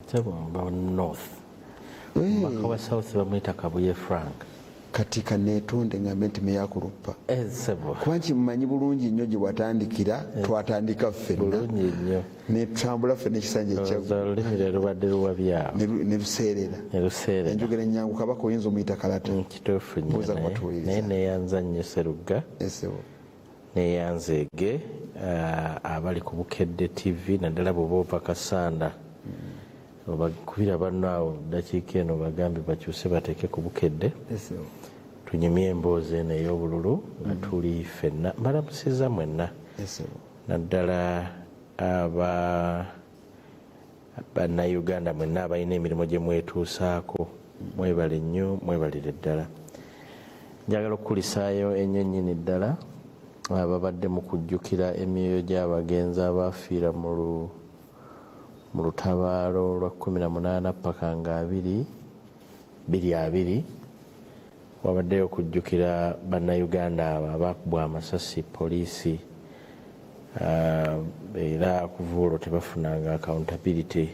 Ssebo, mba North. Omubaka wa South bamuyita Kabuye Frank. Kati kaneetonde ngambe nti Meya Kuluppa. Ssebo. Kuba nkimanyi bulungi nnyo gye watandikira, twatandika ffenna. Bulungi nnyo. Ne tutambula ffenna ekisanja ekyaggulu. Olulimi lwe lubadde luwabyawo. Ne luseerera. Ne luseerera. Enjogera ennyangu, kabaka oyinza omuyita Kalata. Kituufu nnyo. Buuza naye kwatuwuliriza. Naye neeyanza nnyo Serugga. Ssebo. Neeyanzeege abali ku Bukedde TV, naddala bw'oba ova Kasanda. Obakubira banno awo ddakiika eno bagambe bakyuse bateeke ku Bukedde. Ssebo. Tunyumye emboozi eno ey'obululu nga tuli ffenna. Mbalamusiza mwenna. Ssebo. Naddala aba bannayuganda mwenna abalina emirimu gye mwetuusaako, mwebale nnyo, mwebalire ddala. Njagala okukulisaayo ennyo nnyini ddala ababadde mu kujjukira emyoyo gy'abagenzi abaafiira mu lutabaalo lwa 18 paka nga 2 20. Wabaddeyo okujjukira bannayuganda abo abaakubwa amasasi poliisi, era kuva olwo tebafunanga accountability.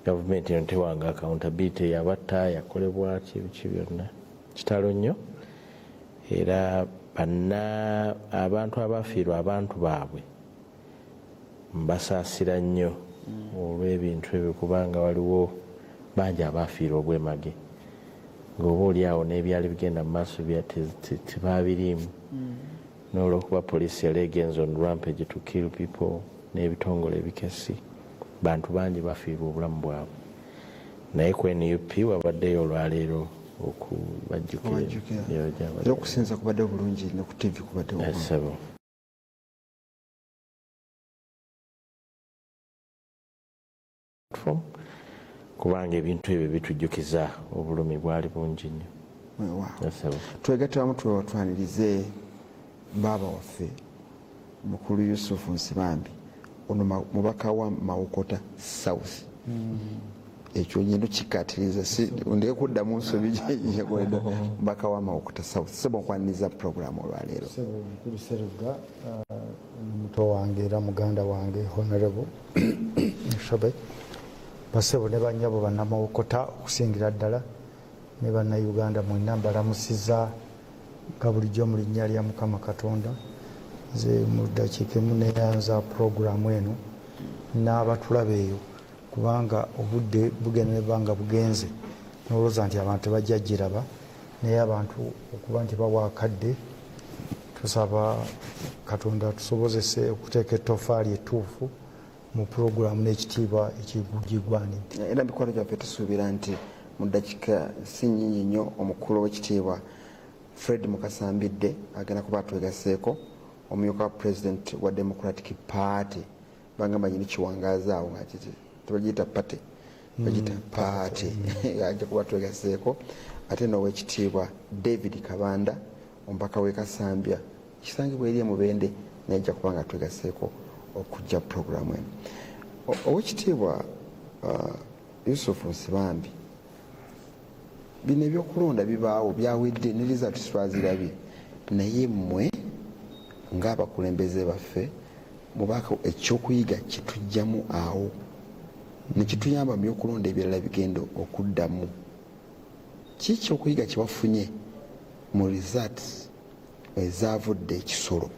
Gavumenti eno tewanga accountability, yabatta, yakolebwa ki biki byonna. Kitalo nnyo. Era banna abantu abafiirwa abantu baabwe mbasaasira nnyo olw'ebintu ebyo, kubanga waliwo bangi abafiirwa obwemage ng'oba oli awo n'ebyali bigenda mu maaso tebabiriimu, n'olwokuba poliisi yali egenze on rampage to kill people n'ebitongole ebikesi, bantu bangi bafiirwa obulamu bwabwe. Naye ku NUP wabaddeyo olwaleero okubajjukira. Okubajjukira. Era okusinza kubadde bulungi, ne ku TV kubadde bulungi. Ssebo. Platform, kubanga ebintu ebyo bitujjukiza obulumi bwali bungi nnyo. Weewaawo. Ssebo. Twegatte wamu twetwanirize baaba waffe mukulu Yusufu Nsibambi. Ono mubaka wa Mawokota South. Ekyo nyendo kikatiriza, si ndeke kuddamu nsobi gyekoledde. Mubaka wa Mawokota South, sebo, nkwaniriza puroguramu olwaleero. Ssebo mukulu Seruga, muto wange era muganda wange Honorable Shobe, basebo ne banyabo bannamawokota, okusingira ddala ne bannayuganda mwenna, mbalamusiza nga bulijjo mu linnya lya Mukama Katonda. Nze mu ddakiika emu neyanza puroguramu eno n'abatulaba eyo, kubanga obudde bugenda ne banga bugenze nolowooza nti abantu tebajja giraba, naye abantu okuba nti bawa akadde, tusaba Katonda tusobozese okuteeka ettofaali ettuufu mu puroguramu n'ekitiibwa ekigigwanidde. Era mikwano gyaffe, tusuubira nti mu ddakiika si nnyingi nnyo omukulu ow'ekitiibwa Fred Mukasambidde agenda kuba atwegaseeko, omumyuka wa president wa Democratic Party. Bangamba nyini kiwangaazi awo nga kiti tebagiyita party, bagiyita party. Ajja kuba twegaseeko ate n'owekitiibwa David Kabanda, omubaka w'e Kasambya kisangibwa eri emubende, naye ajja kuba nga twegaseeko okujja puroguramu eno. Owekitiibwa Yusufu Nsibambi, bino ebyokulonda bibaawo, byawedde ne results twazirabye, naye mmwe ng'abakulembeze baffe mubaako ekyokuyiga kyetujjamu awo nekituyamba mu byokulonda ebirala bigenda okuddamu. Ki kyokuyiga kyewafunye mu results ezavudde ekisolo?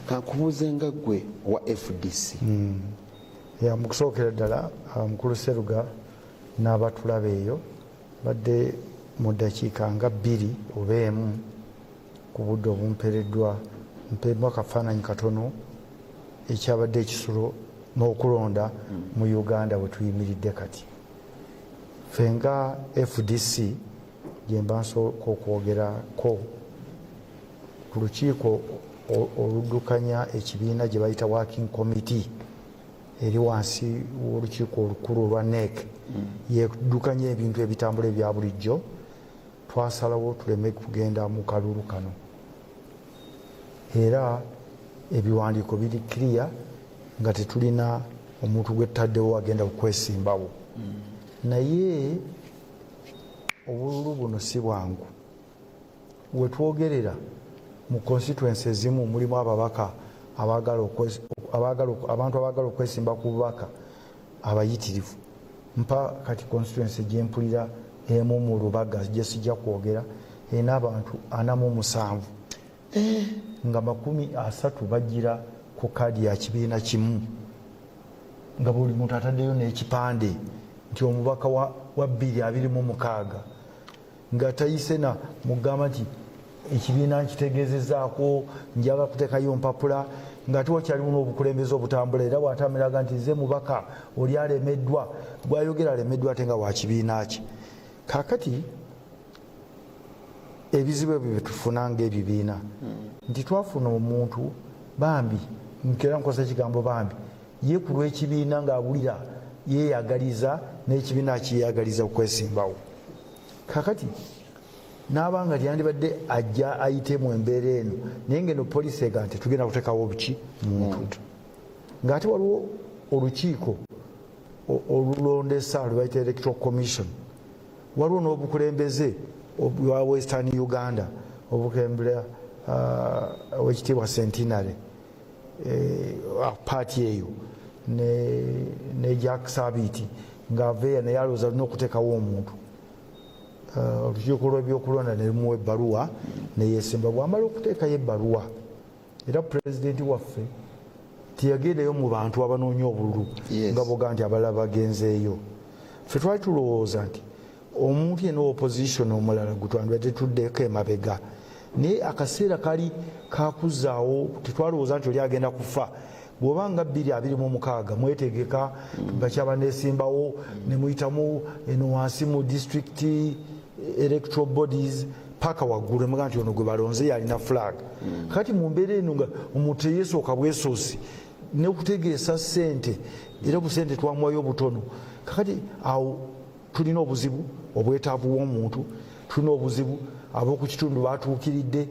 Kankubuuze nga ggwe owa FDC. Ya, mu kusookera ddala, mukulu Seruga n'abatulaba eyo, badde mu ddakiika nga 2 oba 1 ku budde obumpeereddwa, mpeemu akafaananyi katono ekyabadde ekisulo n'okulonda mu Uganda bwe tuyimiridde kati. Ffe nga FDC, gyemba nsooka okwogerako ku lukiiko oluddukanya ekibiina gye bayita working committee eri wansi w'olukiiko olukulu olwa NEC, yeddukanya ebintu ebitambula ebya bulijjo, twasalawo tuleme kugenda mu kalulu kano. Era ebiwandiiko biri clear nga tetulina omuntu gwe tutaddewo agenda kukwesimbawo. Naye obululu buno si bwangu. Wetwogerera mu constituency ezimu mulimu ababaka abaagala abantu abaagala okwesimba ku bubaka. Abayitirivu. Mpa kati constituency gyempulira emu mu Lubaga gyesijja kwogera, erina abantu 47 nga 30 bagira ku kaadi ya kibiina kimu, nga buli muntu ataddeyo n'ekipande nti omubaka wa 2026, nga tayise na mugamba nti ekibiina nkitegeezezaako, njaga kuteekayo mpapula, nga tewakyalimu n'obukulembeze obutambula. Era bwatambulaga nti nze mubaka, oli alemeddwa, gwayogera alemeddwa, ate nga wa kibiina kye. Kakati ebizibu ebyo byetufuna ngaebibiina nti twafuna omuntu bambi, nkera nkozesa ekigambo bambi, ye ku lw'ekibiina ng'awulira yeeyagaliza n'ekibiina akiyeyagaliza okwesimbawo. Kakati n'abanga tyandibadde ajja ayite mu embeera eno, naye ngeno poliisi ega nti tugenda kuteekawo buki muntu, ng'ate waliwo olukiiko olulondesa lwe bayita Electoral Commission, waliwo n'obukulembeze bwa Western Uganda obukulembera Owekitiibwa Centenary paati eyo ne Jack Sabiiti ng'aveeya, naye alowooza alina okuteekawo omuntu. Olukiiko lw'ebyokulonda ne lumuwa ebbaluwa neyesimba. Bwamala okuteekayo ebbaluwa, era pulezidenti waffe teyagendayo mu bantu abanoonya obululu nga boga nti abalala bagenzeeyo. Ffe twali tulowooza nti omuntu yenna opposition omulala gwe twandibadde tuddeko emabega, naye akaseera kali kakuzaawo, tetwalowooza nti oli agenda kufa. Bw'oba nga 2026 mwetegeka, bakyaba nesimbawo ne muyitamu eno wansi mu district electoral bodies paka waggulu, emuga nti ono gwe balonze yalina flag. Kati mu mbeera eno nga omuntu teyesooka bwesoosi nekutegeesa sente, era obusente twamuwayo obutono. Kakati awo tulina obuzibu obwetaavu bw'omuntu, tulina obuzibu ab'oku kitundu batuukiridde,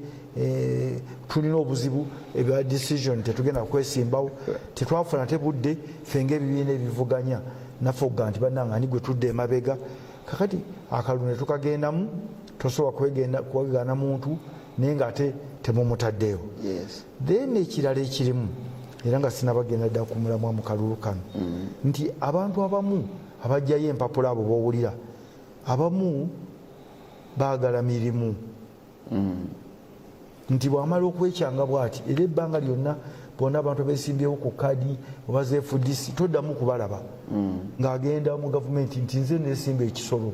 tulina obuzibu ebya decision, tetugenda kwesimbawo. Tetwafuna te budde ffe ngaebibiina ebivuganya naffe okuga nti bannange ani gwe tudde emabega. Kakati akalulu ne tukagendamu, tosobola kwegaana muntu naye ngaate temumutaddeyo. Then ekirala ekirimu, era nga sinabagenda dda ku mulamwa mu kalulu kano, nti abantu abamu abajjayo empapula abo bowulira, abamu baagala mirimu, nti bwamala okwekyanga bwati, era ebbanga lyonna bonna abantu abesimbyewo ku kadi oba za FDC toddamu kubalaba ng'agenda mu gavumenti nti nze nesimba ekisolo.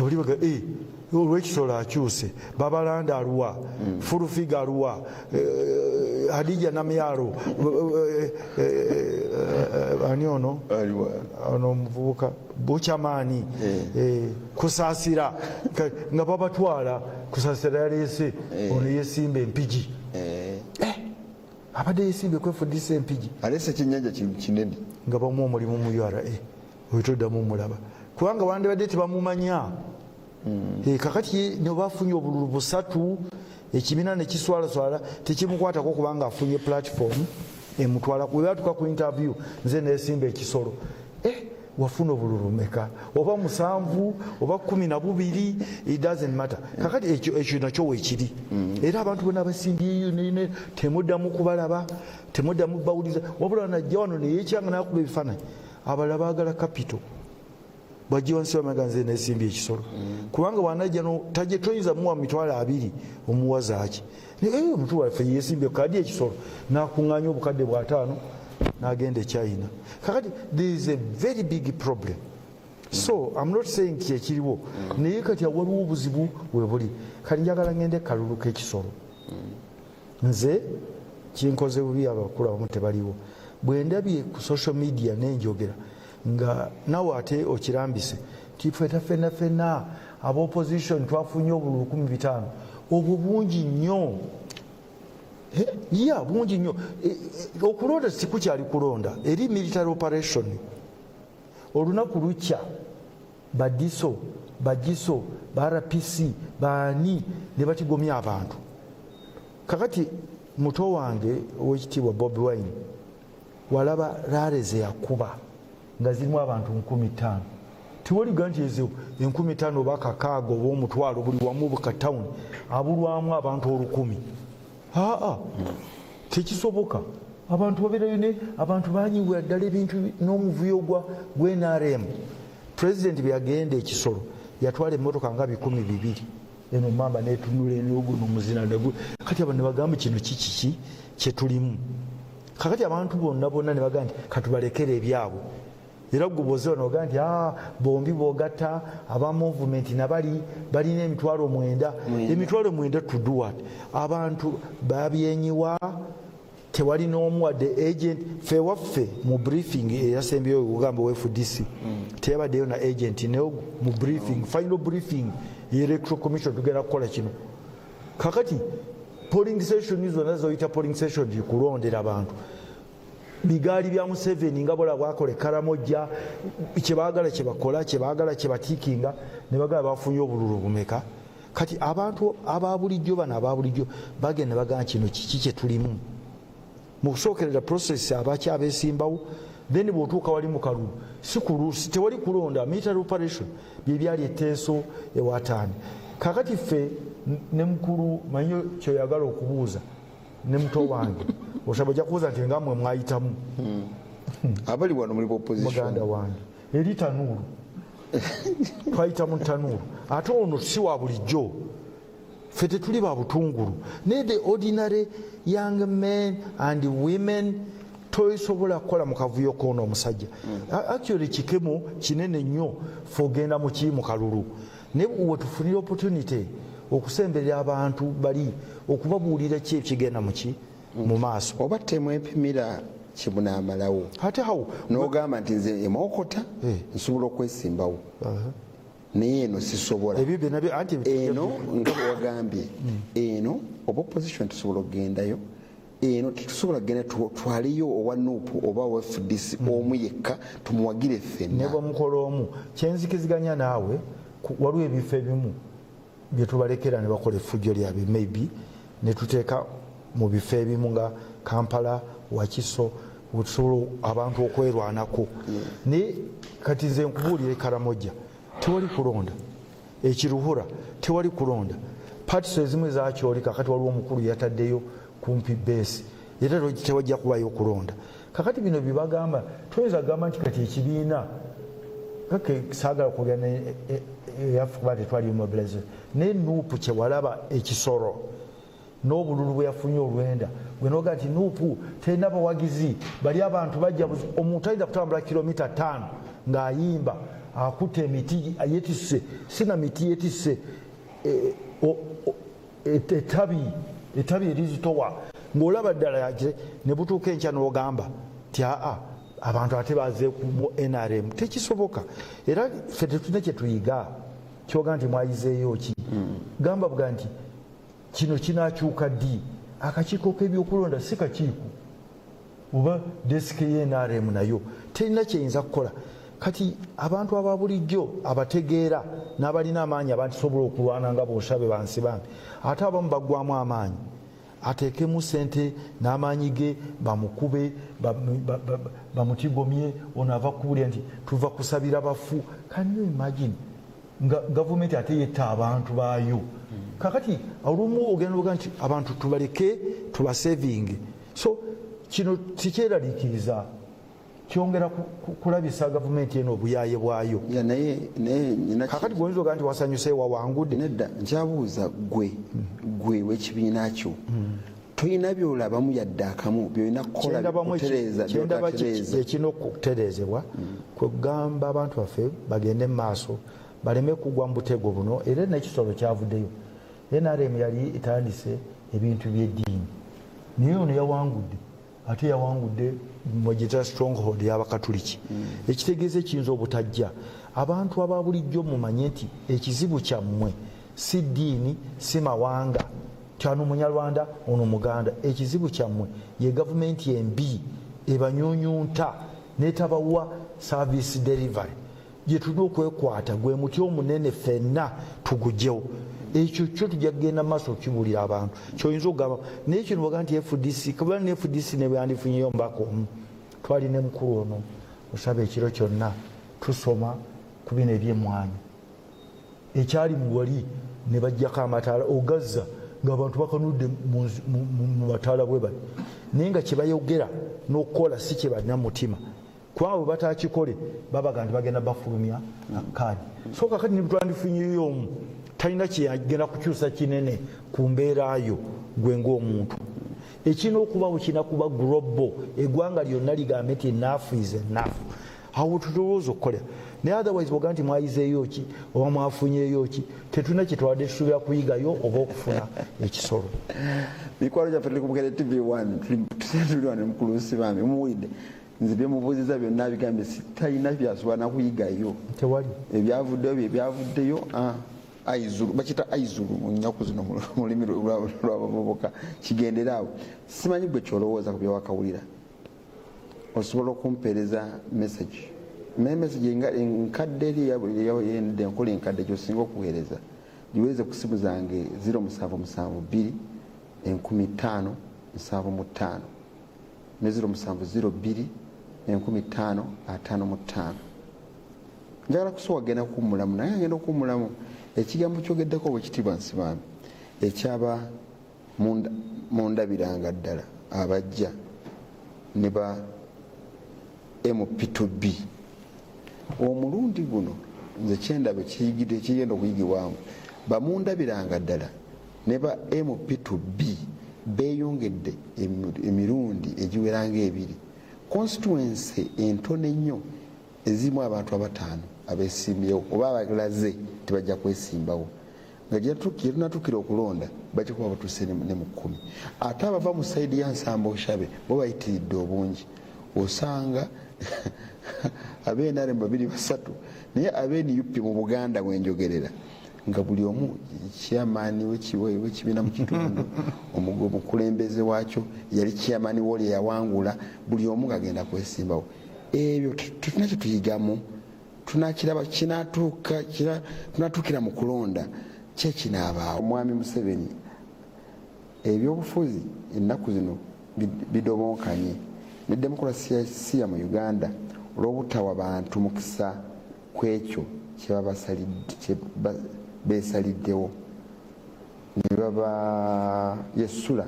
Olibaga olwekisolo akyuse, Babalanda aluwa, Fulufiga aluwa, Hadija Namyalo, ani ono? Aliwa? Ono omuvubuka Bukyamaani, Kusaasira, nga babatwala. Kusaasira yaleese ono yesimba Empigi. Abadde yesimba ekwefudisa Empigi. Aleese ekyenyanja kinene. Nga bamuwa omulimu mu URA, oyo toddamu mulaba kubanga wandibadde tebamumanya. Kakati ye noba afunye obululu busatu, ekibiina nekiswalaswala, tekimukwatako kubanga afunye platform emutwala. Webatuka ku interview, nze nesimba ekisolo. Wafuna obululu meka? Oba musanvu oba 12, it doesn't matter. Kakati ekyo nakyo weekiri, era abantu bonna basimbyeyo temuddamu kubalaba, temuddamu bawuliza, wabula najja wano neyekyanga nakuba ebifaananyi. Abalala baagala capital, bwajja wansi bamaga nze nesimbye ekisolo, kubanga bwanajja tajja, toyinza muwa 20,000, omuwa zaaki? Omuntu waffe yesimbye kadi ekisolo, nakuŋŋanya obukadde bwataano nagenda ekyayina. Kakati there is a very big problem. So I'm not saying kyekiriwo, naye kati waliwo obuzibu webuli. Kati njagala ngende kalulu k'ekisolo. Nze kinkoze bubi, abakulu abamu tebaliwo. Bwe ndabye ku social media nenjogera nga nawe ate okirambise nti fena fena fena aba opposition twafunye obululu 15, obwo bungi nnyo. Ya bungi nnyo. Okulonda sikukyali kulonda, eri military operation. Olunaku lukya badiso bagiso ba RPC baani ne batigomya abantu. Kakati muto wange owekitiibwa Bobi Wine, walaba rally ze yakuba nga zirimu abantu 5,000. Tiwoliga nti ezo 5,000 oba 6,000 oba 100,000, buli wamu bukatawuni abulwamu abantu 1,000. Aa, tekisoboka. Abantu babeerayo ne abantu banyiwira ddala ebintu n'omuvuyo gwa NRM. President byagenda ekisolo yatwala emmotoka nga 200, eno mamba netunula enoguno muzina. Kati abantu nebagamba, kino kikiki kyetulimu kakati? Abantu bonna bonna ne bagamba nti katubalekere ebyabwe. Era gwe bwoze bano ogamba nti, "Ah, bombi bogatta aba movement nabali balina 90,000." 90,000 to do what? Abantu babyenyiwa, tewali n'omu wadde agent. Fe waffe mu briefing eyasembyeyo, kugamba owa FDC teyabaddeyo na agent naye mu briefing, final briefing Electoral Commission, tugenda kukola kino kakati. Polling station zonna zoyita polling station kulondera abantu, bigaali bya Museveni nga bola bwakola ekaramojja, kyebagala kyebakola, kyebagala kyebatiikinga, ne bagala bafunye obululu bumeka. Kati abantu aba bulijjo, bano aba bulijjo bagenda bagamba, kino kiki kyetulimu? Mu kusookerera process abakyabesimbawo, then bwotuuka wali mu kalulu si tewali kulonda, military operation byebyali eteeso ewataani. Kakati ffe ne mukulu manyi kyoyagala okubuuza ne muto wange osaba ojja kubuuza nti nga mmwe mwayitamu. Abali wano muli opposition. Muganda wange, eri tanuulu, twayita mu tanuulu, ate ono si wa bulijjo. Ffe tetuli ba butungulu, naye the ordinary young men and women tosobola kukola mu kavuyo koono omusajja. Actually kikemo kinene nnyo fe ogenda muki mu kalulu, naye wetufunira opportunity okusemberera abantu bali okubabuulira ki ekigenda muki mu maaso. Oba temwepimira kimunaamalawo? Ate hawo. N'ogamba nti nze emokota nsobola okwesimbawo, naye eno sisobola. Ebyo byonna anti eno nga bwe wagambye, eno oba opposition tusobola okugendayo, eno tetusobola kugenda. Twaliyo owa NUP oba owa FDC omu yekka tumuwagire ne ffenna. Bwemukola omu, kyenzikiziganya naawe, waliwo ebifo ebimu byetubalekera ne bakola effujjo lyabwe, maybe netuteeka mu bifo ebimu nga Kampala, Wakiso, wetusobola abantu okwerwanako. Naye kati nze nkubuulira, Ekaramojja tewali kulonda, ekiruhura tewali kulonda, parties ezimu ezakyoli. Kakati waliwo omukulu yataddeyo kumpi base, era tewajja kubayo okulonda. Kakati bino byebagamba, toyinza kugamba nti kati ekibiina kake saagala kwogera eyaffe kuba tetwali mobilization, naye NUP kyewalaba ekisoro n'obululu bwe yafunye olwenda, gwe noga nti NUP terina bawagizi bali. Abantu bajja omuntu ayinza kutambula kilomita 5 ng'ayimba, akutte emiti yetisse, sina miti yetisse etabi erizitowa, ng'olaba ddala ne butuuka enkya n'ogamba ti aa, abantu ate baze mu NRM. Tekisoboka. Era ffe tetulina kyetuyiga kyoga nti mwayizeeyo ki. Gamba buga nti kino kinakyuka ddi? Akakiiko k'ebyokulonda si kakiiko oba desk ye NRM nayo terina kyeyinza kukola. Kati abantu aba bulijjo abategeera n'abalina amaanyi abantisobola okulwana nga boshabe bansi bambi, ate abamu baggwamu amaanyi, ateekemu sente n'amaanyi ge bamukube, bamutigomye. Ono ava kuwulira nti tuva kusabira bafu. Can you imagine nga gavumenti ate yetta abantu baayo? Kakati olumu ogenda oga nti abantu tubaleke tubasevinge. So kino tikyeraliikiriza, kyongera kulabisa gavumenti eno obuyaye bwayo. Ya, naye nyina. Kakati gwoyinza oga nti wasanyuse, wawangudde. Nedda, nkyabuuza gwe w'ekibiina kyo, toyina byolabamu yadde akamu byolina kukola Kyendabamu kutereeza kyendaba byotatereeza? Ekirina okutereezebwa kwe kugamba abantu baffe bagende mu maaso, baleme kugwa mu butego buno. Era nekisolo kyavuddeyo, NRM yali etandise ebintu by'eddiini, naye ono yawangudde, ate yawangudde mwegita stronghold y'Abakatuliki, ekitegeeza ekiyinza obutajja. Abantu aba bulijjo mumanye nti ekizibu kyammwe si ddiini, si mawanga, ti ano Munyarwanda, ono Muganda. Ekizibu kyammwe ye gavumenti embi ebanyunyunta netabawa service delivery. Gye tulina okwekwata gwe muti omunene, ffenna tugugyewo. Ekyo kyo tujja kugenda mu maaso okukibuulira abantu. Kyoyinza okugamba naye kino baga nti FDC, kuba ne FDC ne bwandifunyeyo omubaka omu. Twali ne mukulu ono osaba ekiro kyonna tusoma ku bino ebyemwanyi ekyali mu wali, ne bajjako amataala ogazza ng'abantu bakanudde mu mataala bwe bali. Naye nga kyebayogera n'okukola si kyebalina mutima, kubanga bwe batakikole babaga nti bagenda bafulumya kaadi. So kakati nibutwandifunyeyo omu talina kyeyagenda kukyusa kinene ku mbeera yo gwe ng'omuntu. Ekirina okubawo kirina kuba global, eggwanga lyonna ligambe nti enough is enough. Awo tulowooza okukolera. Naye otherwise bwoga nti mwayizeeyo ki oba mwafunyeeyo ki, tetulina kyetwabadde tusuubira kuyigayo oba okufuna ekisolo. Mikwano gyaffe, tuli ku Bukedde TV 1, tuli wano mukulu Nsibambi. Mumuwulidde, nze byemubuuziza byonna bigambye talina byasobola nakuyigayo. Tewali. Ebyavuddeyo bye byavuddeyo. Aizulu bakita aizulu mu nnaku zino mu lulimi lw'abavubuka. Kigendere awo. Simanyi gwe kyolowooza ku byewakawulira. Osobola okumpeereza message, naye message enkadde eri eyendde enkola enkadde gyosinga okuweereza, giweereze ku simu zange 0772 5075 ne 0702 5055. Njagala kusooka genda kuwummulamu, naye agenda okuwummulamu ekigambo kyogeddeko, Obwekitiibwa Nsibambi, ekyaba mundabiranga ddala abajja ne ba MP2B. Omulundi guno nze kyendaba ekiyigidde, ekigenda okuyigibwamu, bamundabiranga ddala ne ba MP2B beyongedde emirundi egiweranga ebiri. Constituency entono ennyo ezirimu abantu abataano abesimbyewo oba abalaze tibajja kwesimbawo, nga gyetunatukira okulonda bajja kuba batuuse ne mu 10. Ate abava mu side ya Nsamba Oshabe bo bayitiridde obungi, osanga abenrm babiri basatu, naye abenup mu Buganda bwenjogerera nga buli omu chairman w'ekibiina mu kitundu, omukulembeze waakyo yali chairman woli eyawangula, buli omu ngagenda kwesimbawo. Ebyo tulina kyetuyigamu, tunakiraba kinatuuka, tunatuukira mu kulonda kyekinaabaawo. Omwami Museveni, ebyobufuzi ennaku zino bidobonkanye ne demokulasiya mu Uganda olw'obutawa bantu mukisa ku ekyo kyebeesaliddewo ne baba yesula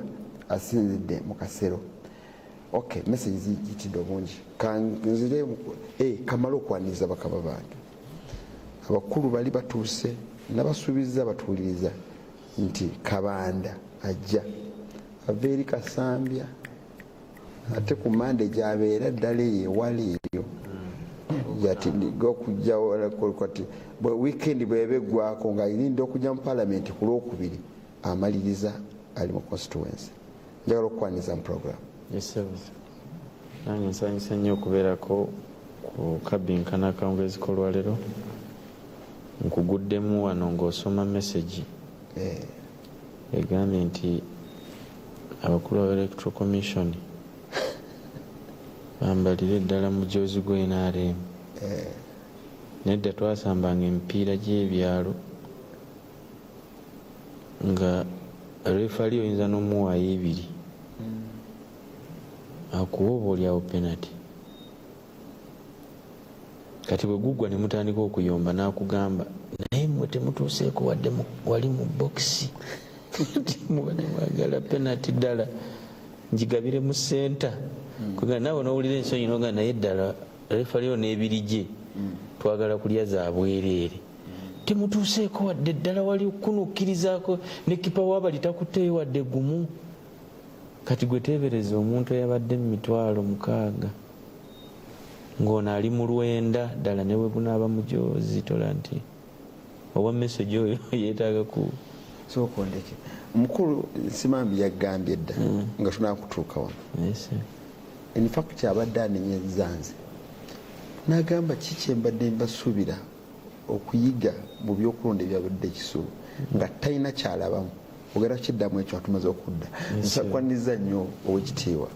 asinzidde mu kasero. Ok, message ziyitidde obungi. Kanzire kamale okwaniriza bakaba bange abakulu bali batuuse. Nabasuubiza batuwuliriza nti Kabanda ajja ava eri Kasambya, ate ku Mande gyabeera ddala eyo ewala eyo okujja kati weekend bweba eggwako nga alinda okujja mu palamenti ku Lwokubiri, amaliriza ali mu constituency. Njagala okukwaniriza mu program. Nange nsanyusa nnyo okubeerako ku kabinkana akawungezi k'olwaleero. Nkuguddemu wano ng'osoma message egambye nti abakulu ba Electoral Commission bambalire ddala mujoozi gwa NRM. Nedda twasambanga emipiira gy'ebyalo nga refali oyinza n'omuwaayo ebiri akuwa oba oliawo penalty. Kati bwe guggwa ne mutandika okuyomba, n'akugamba, "Naye mmwe temutuuseeko wadde wali mu bokisi, mubadde mwagala penalty ddala njigabire mu center." Kuga naawe n'owulira ensonyi noga, naye ddala refali ono ebiri gye twagala kulya za bwereere, temutuuseeko wadde ddala wali kunukkirizaako ne kipa wabali takutteyo wadde gumu. Kati gwe teebereza omuntu eyabadde mu 60,000 ng'ono ali mu 90 ddala, ne bwe gunaaba mujoozi tola nti owa message oyo yeetaaga ku Sooka ondeke. Omukulu Nsimambi yagambye dda nga tunakutuuka wano. Yes. In fact abadde anenyeza nze n'agamba kiki embadde mbasuubira okuyiga mu byokulonda ebyabadde ekisulo nga talina kyalabamu. Ogenda kukiddamu ekyo atumaze okudda. Nsakwaniza nnyo Owekitiibwa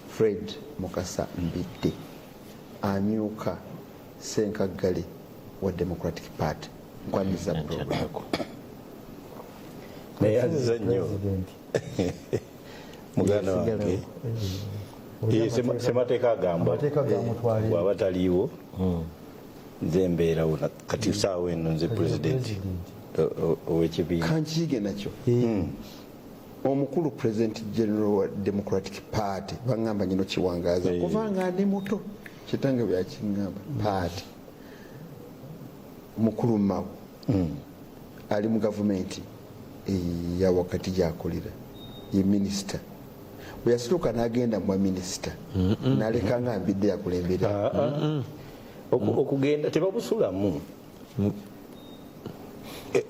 Fred Mukasa Mbidde, amyuka Ssenkaggale wa Democratic Party. Nkwaniza program. Naye aziza nnyo muganda wange. Semateeka agamba Amateeka gamutwalira. bw'aba taliiwo nze mbeerawo. Kati saawa eno nze president ow'ekibiina. Kankiyige nakyo. Omukulu President General wa Democratic Party, baŋŋamba nyino kiwangaaza kubanga ndi muto, kitange byakiŋŋamba. Party mukulu Mao ali mu gavumenti ya wakati gyakolera, ye minisita. Bwe yasituka n'agenda mu baminisita, n'aleka nga Mbidde yakulembera. Okugenda tebabusulamu.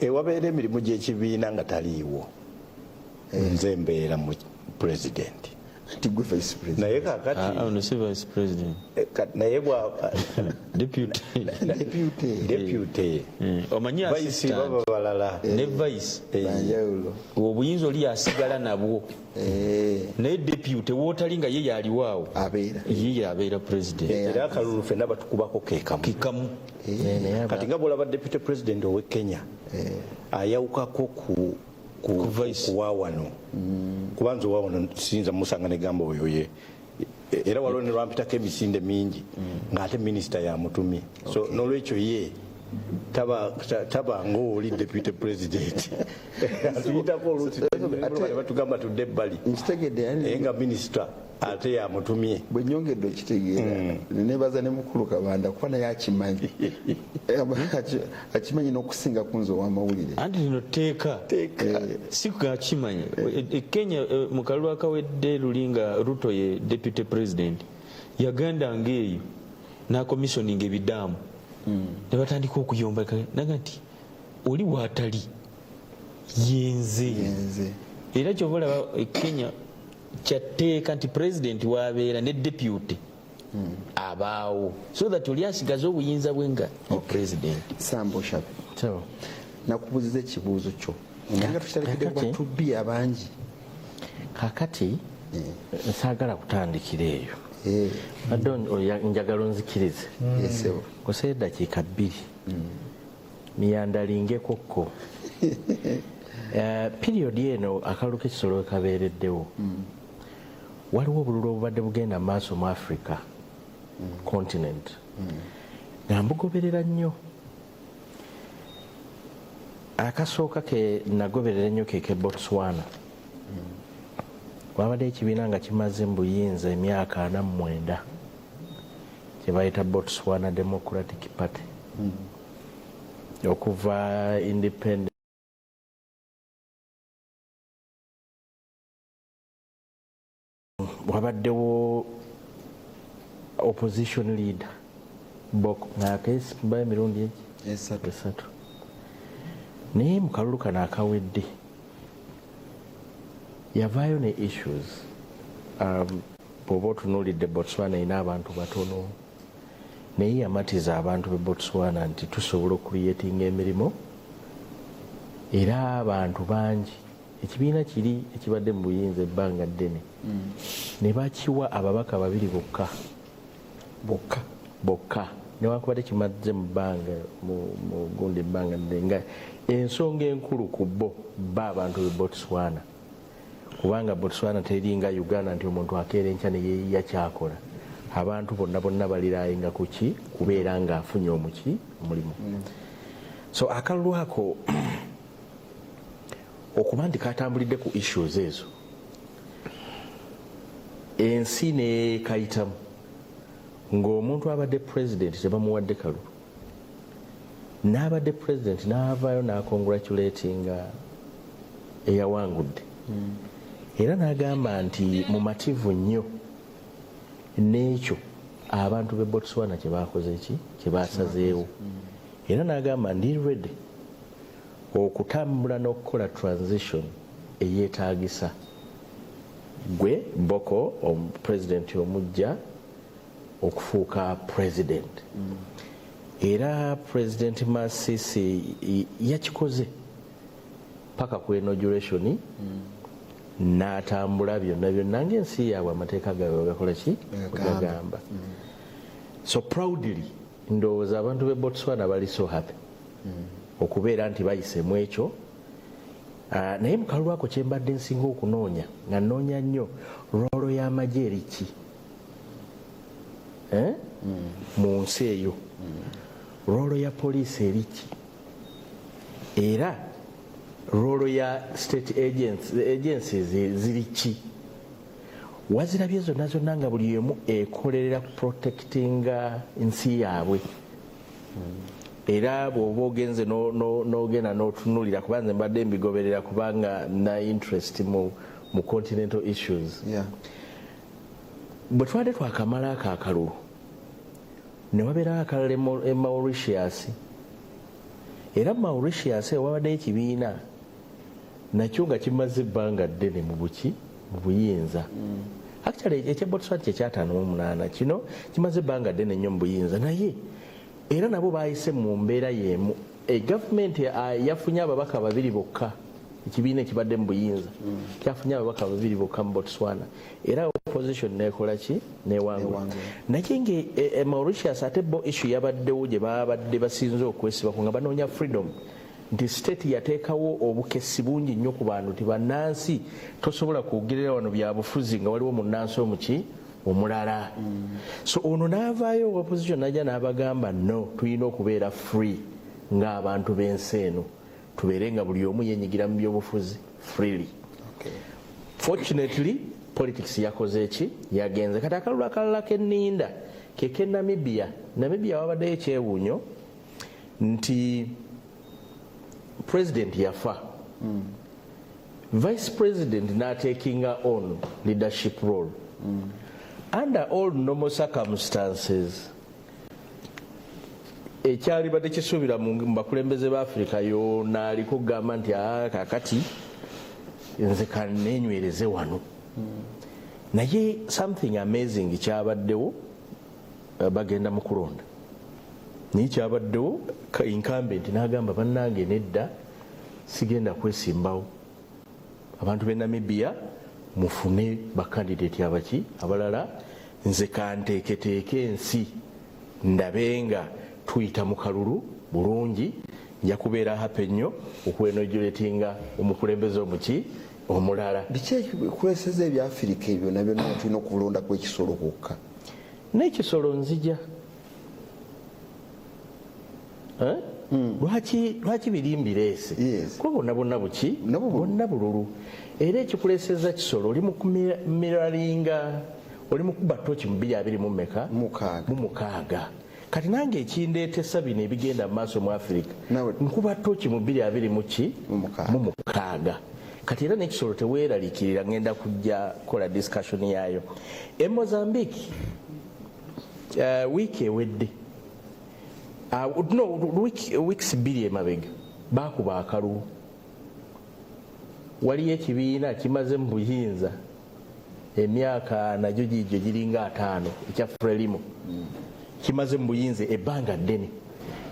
Ewabeera emirimu gy'ekibiina nga taliiwo, nze mbeera mu pulezidenti. Nti gwe vice president. Naye kakati Ah, ono si vice president. Naye bwa Deputy. Deputy. Deputy. Omanyi vice assistant baba balala. Ne vice Banjawulo. Obuyinza oli asigala nabwo, naye deputy wootali nga ye yaliwaawo, abeera ye yabeera president. Era akalulu fenna batukubako kekamu. Kekamu. Kati nga bwolaba deputy president owe Kenya ayawukako ku Ku vice. Kuwa wano, kuba nze owa wano siyinza musanga negamba oyo ye. Era waliwo ne lwampitako emisinde mingi ng'ate minisita yamutumye, so nolwekyo ye taba ngaoli deputy president atuyitako oluusi batugamba tudde ebbali. Nkitegedde. Naye nga minisita ate yamutumye. Bwe nyongedde okitegeera, nebaza ne mukulu Kabanda kuba naye akimanyi. Akimanyi n'okusinga ku nze ow'amawulire. Anti lino tteeka, si gakimanya. E Kenya, mu kalulu akawedde luli nga Ruto ye deputy president, yagenda ngaeyo n'acommissioninga ebidaamu ne batandika okuyomba, naga nti oli waatali yenze. Yenze. Era kyova olaba e Kenya kyatteeka nti president wabeera ne deputy abaawo, so that oli asigaze obuyinza bwe nga ye president. Sambo Shabe. So, nakubuuziza ekibuuzo kyo nga tukitalekedde Kakati. batubi abangi. Kakati saagala kutandikira eyo. Badde njagala onzikirize Yesebo. kosa eddakiika 2 miyandalingekokko. Period eno akalulu k'ekisolo kabeereddewo, waliwo obululu obubadde bugenda mu maaso mu Africa continent nga mbugoberera nnyo. Akasooka ke nagoberera ennyo ke Botswana. Wabadde ekibiina nga kimaze mu buyinza emyaka 49 kye bayita Botswana Democratic Party. Okuva independent wabaddewo opposition leader Boko ngaakesimba emirundi egi Esatu. Esatu. Naye mu kalulu kano akawedde yavaayo ne issues. Bw'oba otunuulidde Botswana erina abantu batono, naye yamatiza abantu be Botswana nti tusobola okucreatinga emirimu, era abantu bangi ekibiina kiri ekibadde mu buyinza ebbanga ddene ne bakiwa ababaka babiri bokka. Bokka. Bokka, newankubadde kimaze mu bbanga mu gundi ebbanga ddene, nga ensonga enkulu ku bo ba abantu be Botswana, kubanga Botswana teringa Uganda nti omuntu akeera enkya ne yeeyiya kyakola. Abantu bonna bonna balirayinga kuki kubeera ng'afunye omuki omulimu. So akalulu ako okuba nti katambulidde ku issues ezo, ensi nekayitamu ng'omuntu abadde president tebamuwadde kalulu, n'abadde president n'avaayo n'acongratulatinga eyawangudde, era n'agamba nti mumativu nnyo n'ekyo abantu b'e Botswana kye bakoze ki kye basazeewo, era n'agamba ndi ready okutambula n'okukola transition eyeetagisa gwe Boko president omujja okufuuka president. Era President Masisi yakikoze paka ku inauguration, n'atambula byonna byonna ngaensi yaabwe amateeka gaabwe bagakola ki gagamba. So proudly ndowooza abantu b'e Botswana bali so happy okubeera nti bayise mu ekyo. Naye mu kalulu ako kyembadde nsinga okunoonya, nga nnoonya nnyo role y'amagye eriki, eh? Mu nsi eyo role ya poliisi eriki? Era Role ya state agencies ziri ki? Wazirabye zonna zonna nga buli emu ekolerera protectinga nsi yaabwe. Era bw'oba ogenze n'ogenda n'otunulira, kuba nze mbadde mbigoberera kubanga na interest mu continental issues, bwe twabadde twakamala ako akalulu, ne wabeerawo akalala e Mauritius. Era Mauritius eyo wabaddeyo ekibiina nakyo nga kimaze ebbanga ddene mu buki, mu buyinza. Actually, ekya Botswana kyekyataano mu munaana, kino kimaze ebbanga ddene nnyo mu buyinza, naye era nabo bayise mu mbeera y'emu. Gavumenti yafunye ababaka babiri bokka. Ekibiina ekibadde mu buyinza kyafunye ababaka babiri bokka mu Botswana, era opposition nekola ki? Newangula. Newangula. Naye nga Mauritius ate bo issue yabaddewo gye babadde basinze okwesibako nga banoonya freedom, nti state yateekawo obukesi bungi nnyo ku bantu, nti bannansi tosobola kwogerera wano byabufuzi nga waliwo munnansi omuki omulala. So ono n'avaayo, opposition najja n'abagamba, "No, tulina okubeera free ng'abantu b'ensi eno, tubeere nga buli omu yenyigira mu byobufuzi freely." Fortunately, politics yakoze eki? Yagenze. Kati akalulu akalala kenninda keke Namibia. Namibia wabaddeyo ekyewuunyo nti president yafa, vice president n'atakinga on leadership role. Under all normal circumstances, ekyalibadde kisuubira mu bakulembeze ba Afirika yona aliko kugamba nti, "Ah, kakati nze kanenywereze wano." Naye something amazing kyabaddewo. Bagenda mu kulonda, naye kyabaddewo incumbent n'agamba, "Bannange, nedda, sigenda kwesimbawo. Abantu b'e Namibia mufune bakandidate abaki abalala, nze kanteeketeeke ensi, ndabe nga tuyita mu kalulu bulungi. Nja kubeera happy nnyo okwinauguratinga omukulembeze omuki omulala." Biki ebikuleseza ebyafirika ebyo byonna byonna, tulina okulondaku ekisolo kwokka? N'ekisolo nzija. Eh? Lwaki biri mbireese? Kuba bonna bonna buki? Nabo bululu. Bonna bululu. Era ekikuleseza kisolo, oli mu kumiralinga, oli mu kuba toki mu bbiri abiri mu mmeka? Mukaaga. Mu mukaaga. Kati nange ekindeetesa bino ebigenda mu maaso mu Afirika, nkuba toki mu bbiri abiri mu ki? Mu mukaaga. Mu mukaaga. Kati era n'ekisolo teweeraliikirira, ngenda kujja kukola discussion yaayo. E Mozambique, wiiki ewedde, no, weeks 2 emabega, bakuba akalulu. Waliyo ekibiina kimaze mu buyinza emyaka nagyo gigyo giringa 50, ekya Frelimo, kimaze mu buyinza ebbanga ddene,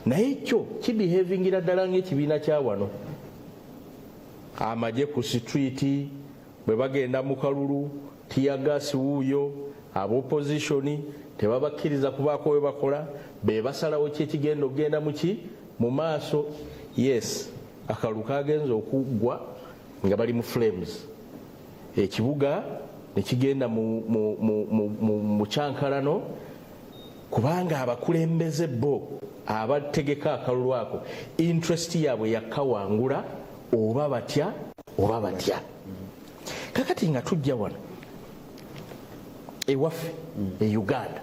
naye kyo kibehavingira ddala ngaekibiina kya wano. Amagye ku street, bwe bagenda mu kalulu, tear gas wuuyo, abopposition tebabakkiriza kubaako we bakola, be basalawo ki ekigenda okugenda muki mu maaso. Yes, akalulu kagenza okuggwa nga bali mu flames, ekibuga nekigenda mu kyankalano, kubanga abakulembeze bo abategeka akalulu ako interest yaabwe yakawangula, oba batya oba batya. Kakati nga tujja wano ewaffe e Uganda,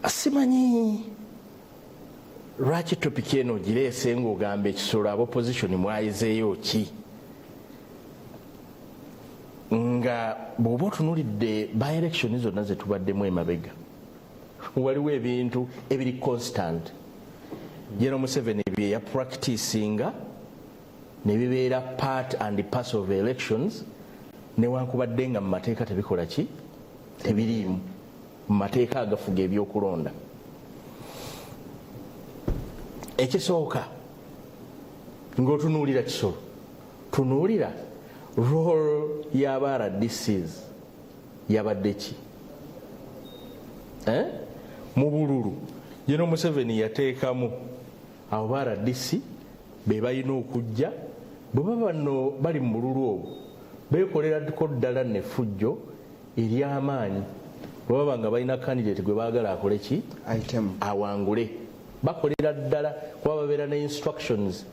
simanyi lwaki topic eno gireese ngaogamba ekisolo, abopposition mwayizeeyo ki, nga bw'oba otunulidde by election zonna zetubaddemu emabega, waliwo ebintu ebiri constant General Museveni bye yapracticinga ne bibeera part and parcel of elections, newankubadde nga mu mateeka tebikola ki, tebiriimu mu mateeka agafuga ebyokulonda. Ekisooka, ng'otunuulira kisolo, tunuulira role y'aba RDCs yabadde ki? Eh? Mu bululu General Museveni yateekamu abo ba RDC be balina okujja. Bwe baba bano bali mu bululu obwo, beekolerako ddala nefujjo ery'amaanyi. Bwe baba nga balina candidate gwe baagala akole ki? Ayitemu. Awangule, bakolera ddala, kuba babeera ne instructions.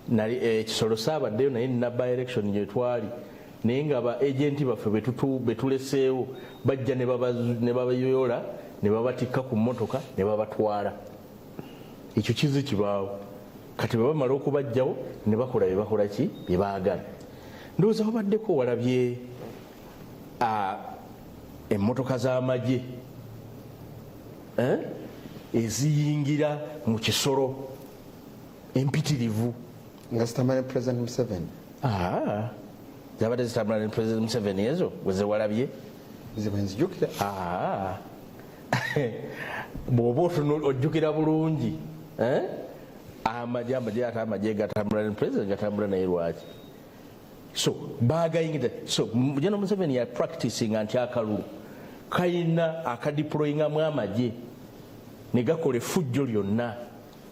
Nali Kisolo saabaddeyo, naye nina by election gyetwali, naye nga ba agenti baffe betuleseewo bajja ne babayoola ne babatikka ku mmotoka ne babatwala. Ekyo kizi kibaawo. Kati bwe bamala okubajjawo ne bakola bye bakola ki bye baagala. Ndowooza wabaddeko walabye emmotoka z'amagye, eh, eziyingira mu Kisoro empitirivu. Nga zitambula ne President Museveni. Ah, zabadde zitambula ne President Museveni ezo wezewalabye? Nze bwe nzijukira. Ah. Bw'oba ojjukira bulungi, eh? Amagye ate amagye gatambula ne president, gatambula naye lwaki? So bagayingidde. So General Museveni ya practicing nti akalulu kayina akadeployingamu amagye ne gakola effujjo lyonna.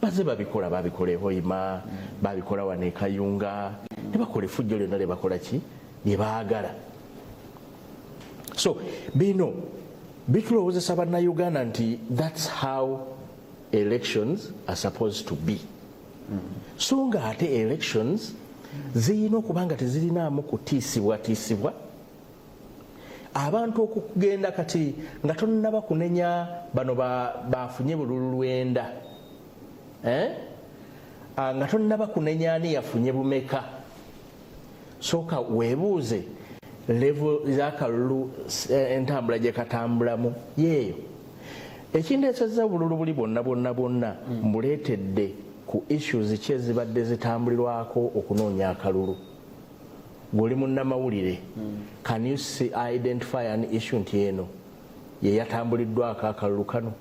Baze babikola, babikola ehoima, babikola wano ekayunga, ne bakola effujjo lyonna lyebakola ki lye baagala. So bino bitulowoozesa Bannayuganda nti that's how elections are supposed to be, so nga ate elections ziyina okuba nga tezirinaamu kutiisibwatiisibwa abantu okugenda. Kati nga tonnaba kunenya bano bafunye bululu 9, eh? Ah, nga tonnaba kunenya ani yafunye bumeka, sooka weebuuze level z'akalulu, entambula gye katambulamu yeeyo ekindeesezza obululu buli bwonna bwonna bwonna mbuleetedde ku issues ki ezibadde zitambulirwako okunoonya akalulu. Gweoli munnamawulire, can you see, identify an issue nti eno ye yatambuliddwako akalulu kano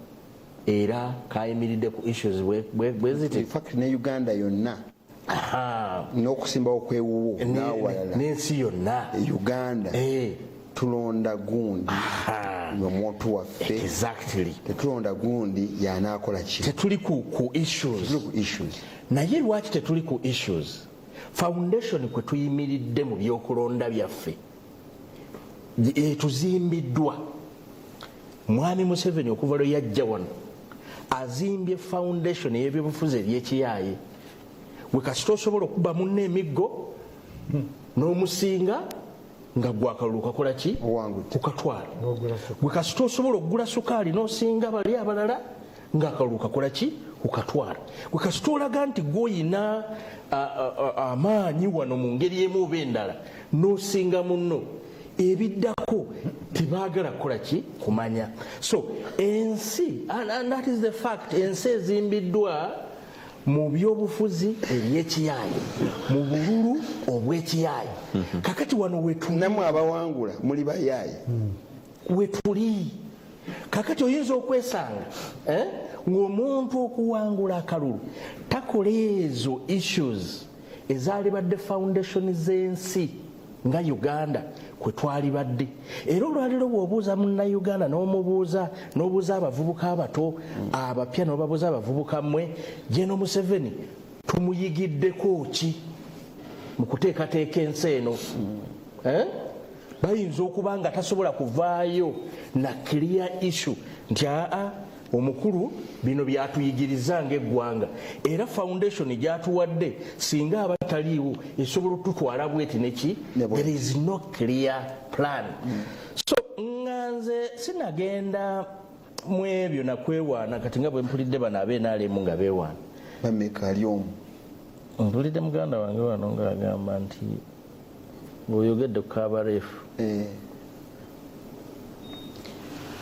era kayimiridde ku issues bwe ziti? In fact ne Uganda yonna n'okusimbawo kwewuwo n'awalala. N'ensi yonna. Uganda tulonda gundi omuntu waffe. Tetulonda gundi yanaakola ki. Tetuli ku issues. Tetuli ku issues. Naye lwaki tetuli ku issues? Foundation kwe tuyimiridde mu byokulonda byaffe etuzimbiddwa Mwami Museveni okuva lwe yajja wano, azimbye foundation ey'ebyobufuzi ebyekiyaaye. Gwe kasita osobola okuba munna emiggo n'omusinga nga gwe akalulu kakola ki? Owangudde. Kukatwala. Gwe kasita osobola okugula sukaali n'osinga bali abalala nga akalulu kakola ki? Kukatwala. Gwe kasita olaga nti gweoyina amaanyi wano mu ngeri emu oba endala n'osinga munno, ebiddako tebaagala kukola ki? Kumanya. So ensi, and that is the fact, ensi ezimbiddwa mu byobufuzi ebyekiyaaye, mu bululu obwekiyaaye. Kakati wano wetuli. Namwe abawangula muli bayaaye. Wetuli kakati oyinza okwesanga, eh, ng'omuntu okuwangula akalulu takola ezo issues ezaalibadde foundation z'ensi nga Uganda kwe twalibadde. Era olwaliro bw'obuuza Munnayuganda n'omubuuza, n'obuuza abavubuka abato abapya, n'obabuuza, abavubuka mmwe, Geno Museveni tumuyigiddeko ki mu kuteekateeka ensi eno? Eh? Bayinza okuba nga tasobola kuvaayo na clear issue nti aa omukulu bino byatuyigiriza ngaeggwanga, era foundation gyatuwadde singa aba taliiwo esobola otutwala bweti neki. Ne bweti. There is no clear plan. So nga nze sinagenda mu ebyo nakwewaana. Kati nga bwe mpulidde bano ab'NRM nga beewaana. Bameka ali omu? Mpulidde muganda wange wano ng'agamba nti ng'oyogedde ku kabareefu,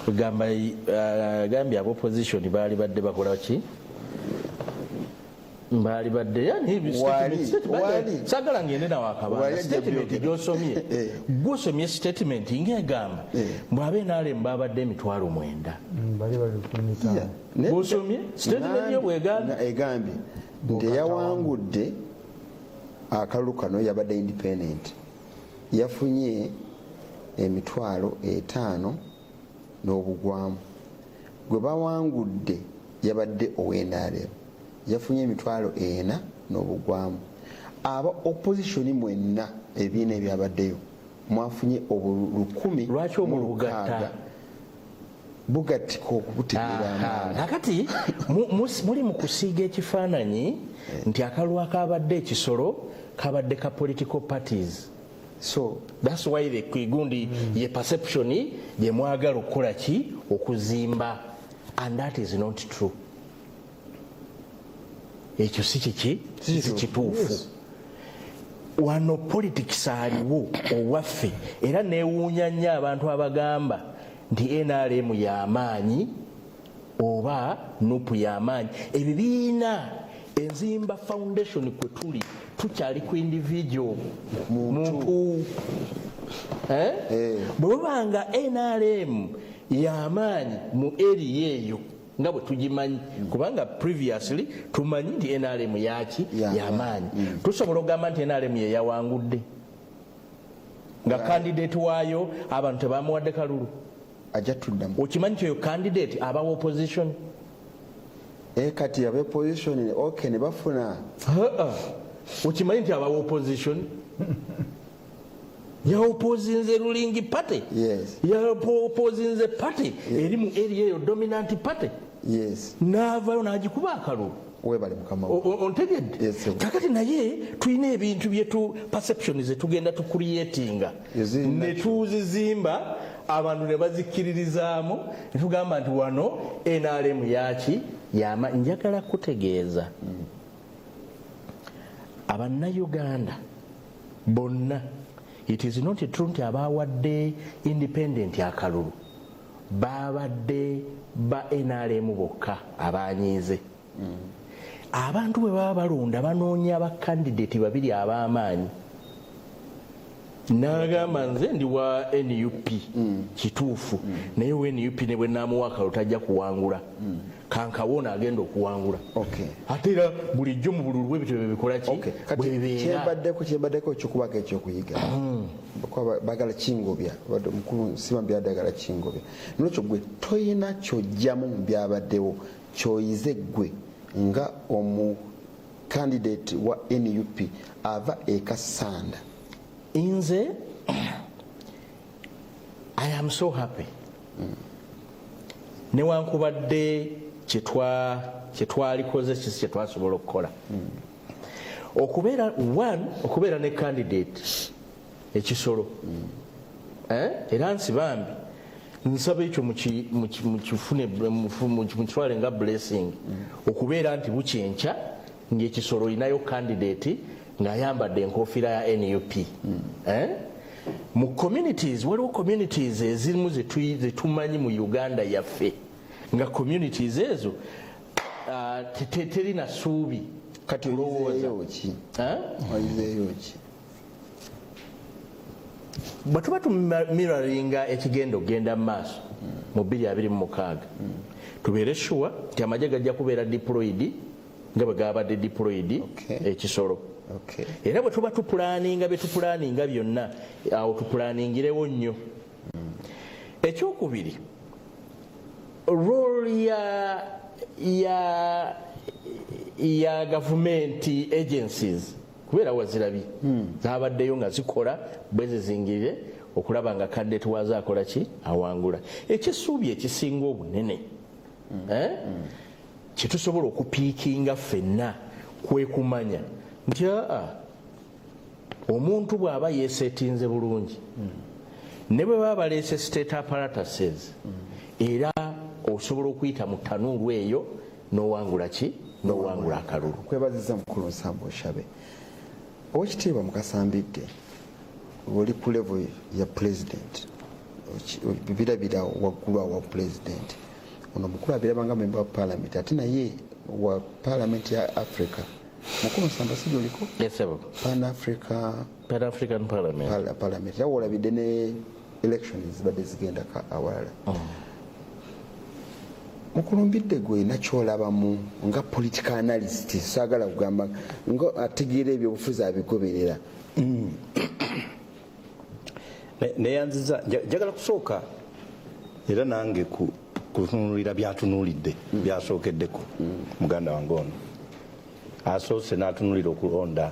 kugamba agambye aba opposition baali badde bakola ki, baali badde yani. Wali. Sagala ngende nawe akabanga. Wali ajja Statement byogera. gyosomye, gwosomye statement ng'egamba bw'abe NRM babadde 90,000. Bali bali 15,000. Yeah. Bw'osomye statement yo bwegambye. Egambye nti eyawangudde akalulu kano yabadde independent, yafunye 50,000 n'obugwamu. Gwe bawangudde yabadde ow' NRM, yafunye 40,000 n'obugwamu. Aba opposition mwenna, ebibiina ebyabaddeyo, mwafunye obulukumi Lwaki mu obugatta? lukaaga. Bugattika okubutegeera amangu. Kakati muli mu kusiiga ekifaananyi nti akalulu akabadde ekisolo kabadde ka political parties. So that's why the gundi ye perception gye mwagala okukola ki, okuzimba, and that is not true. Ekyo si kiki, si kituufu. Wano politics aliwo owaffe, era newuunya nnyo abantu abagamba nti NRM y'amaanyi oba NUP y'amaanyi. Ebibiina enzimba foundation kwe tuli, tukyali ku individual muntu. Eh? Bwe buba nga NRM y'amaanyi mu area eyo nga bwe tugimanyi, kubanga previously tumanyi nti NRM yaki? Y'amaanyi. Tusobola okugamba nti NRM ye yawangudde nga candidate waayo abantu tebamuwadde kalulu? Ajja tuddamu. Okimanyi nti oyo candidate aba opposition? Kati aba opposition, okay, ne bafuna. Okimanyi nti aba opposition yaopposinze ruling party? Yes. Yaopposinze party eri mu area eyo, dominant party. N'avayo n'agikuba akalulu. Webale, mukama. Ontegedde? Yes, sir. Kakati naye tulina ebintu byetu perception zetugenda tucreatinga Eziri ne tuzizimba, abantu ne bazikiririzaamu, ne tugamba nti wano NRM yaki yama. Njagala kutegeeza Abannayuganda bonna, it is not true nti abawadde independent akalulu babadde ba NRM bokka abanyiize. Abantu bwe baba balonda, banoonya bakandidate babiri ab'amaanyi. N'agamba, nze ndi wa NUP, kituufu, naye wa NUP ne bwe naamuwa akalulu tajja kuwangula, kankawona agenda okuwangula. Ate era bulijjo mu bululu bwebityo bye bikola ki? Okay. Kati bwe bibeera. Kyembaddeko kyokubako ekyokuyiga, kuba bagala kingobya, badde omukulu Nsibambi yadde agala kingobya. Nolwekyo gwe toyina kyojjamu mu byabaddewo kyoyize, gwe nga omu candidate wa NUP ava e Kassanda? Nze I am so happy, newankubadde kyetwalikoze kisi kyetwasobola okukola, okubeera one, okubeera ne candidate ekisolo. Eh? Era Nsibambi nsaba ekyo mukifune, mukitwale nga blessing, okubeera nti bukyenkya ngaekisolo olinayo candidate ng'ayambadde enkofiira ya NUP. Eh? Mu communities, waliwo communities ezimu zetumanyi mu Uganda yaffe nga communities ezo terina suubi. Kati kulowooza. oyizeeyo ki? Eh? Oyizeeyo ki? Bwe tuba tumirroringa ekigenda okugenda mu maaso mu 2026, tubeere sure nti amagye gajja kubeera deployed nga bwe gabadde deployed ekisolo. Era bwe tuba tuplanninga bye tuplanninga byonna, awo tuplanningirewo nnyo. Ekyokubiri, role ya gavumenti agencies kubeera wazirabye, zabaddeyo nga zikola bwe zizingirire okulaba nga candidate waazo akola ki, awangula. Ekisuubi ekisinga obunene, eh? Kyetusobola okupickinga ffenna kwe kumanya nti aa omuntu bw'aba yeesetinze bulungi, ne bwe baba baleese state apparatuses, era osobola okuyita mu tanuulu eyo n'owangula ki, n'owangula akalulu. Kwebaziza, mukulu Nsambu Oshabe. Owekitiibwa Mukasambidde, oli ku level ya president, birabira waggulu awo wa president. Ono mukulu abiraba nga member wa parliament, ate naye wa Parliament ya Africa. Mukulu Nsamba, sijja oliko? Yes, sir. Pan Africa. Pan African Parliament. Parliament. Era wolabidde ne elections zibadde zigendako awalala. Mukulumbidde, gwe nakyolabamu nga political analyst, saagala kugamba nga ategeera ebyobufuzi abigoberera. Neyanziza. Njagala kusooka era nange kutunuulira byatunuulidde, byasookeddeko muganda wange ono. Asoose n'atunuulira okulonda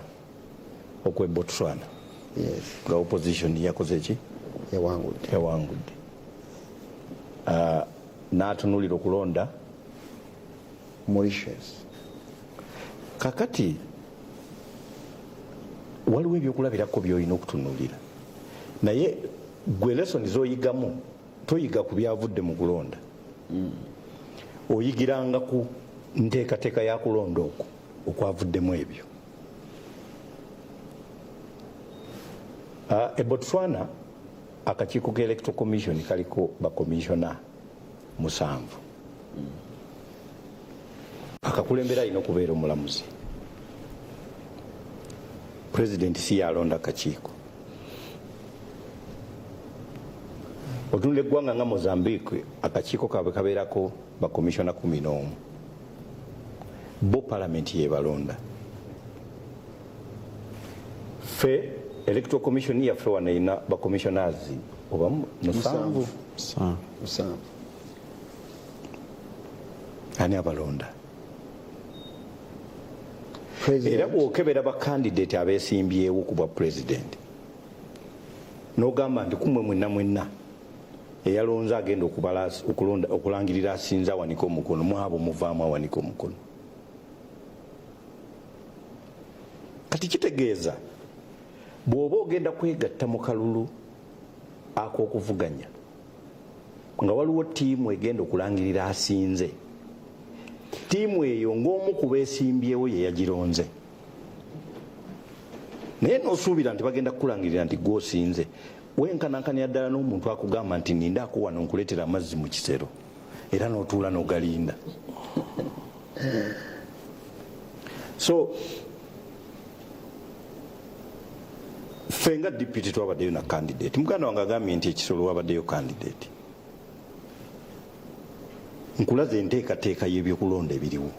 okwe Botswana nga opposition yakoze ki? Yawangudde. Yawangudde. N'atunulira okulonda Mauritius. Kakati waliwo ebyokulabirako byolina okutunulira, naye gwe lesson zoyigamu, toyiga ku byavudde mu kulonda, oyigiranga ku nteekateeka ya kulonda okwo okwavuddemu ebyo. E Botswana akakiiko ka Electoral Commission kaliko bakomisiona 7. Akakulembera alina okubeera omulamuzi. Pulezidenti si yalonda akakiiko. Otunula eggwanga nga Mozambique, akakiiko kaabwe kabeerako bakomisiona 11, bo palamenti yebalonda. Ffe Electoral Commission yaffe wano erina bacommissioners oba 7. 7. Ani abalonda? Era bwokebera bacandidate abesimbyewo ku bwa president, nogamba nti kumwe mwenna mwenna eyalonze agenda okulangirira asinze awanika omukono, mwabo muvaamu awanika omukono. Kati kitegeeza bw'oba ogenda kwegatta mu kalulu ak'okuvuganya nga waliwo ttiimu egenda okulangirira asinze, ttiimu eyo ng'omu ku beesimbyewo ye yagironze, naye n'osuubira nti bagenda kukulangirira nti gwosinze, wenkanankania ddala n'omuntu akugamba nti nindaako wano nkuleetera amazzi mu kisero, era n'otuula n'ogalinda. So ffe nga DP twabaddeyo na candidate. Muganda wange agambye nti ekisolo wabaddeyo candidate. Nkulaze enteekateeka y'ebyokulonda ebiriwo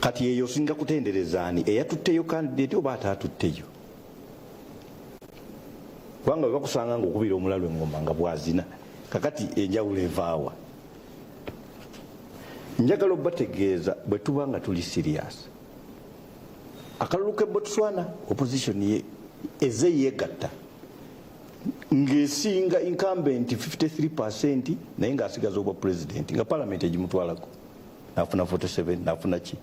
kati. Eyo osinga kutendereza ani, eyatutteyo candidate oba ataatutteyo? Kubanga bwe bakusanga nga okubira omulalu engoma nga bwazina, kakati enjawulo evaawa? Njagala obategeeza, bwe tuba nga tuli serious, akalulu ke Botswana, opposition ye eze yegatta ng'esinga incumbent 53, naye ng'asigaza obwa president, nga parliament egimutwalako, nafuna 47, nafuna ki.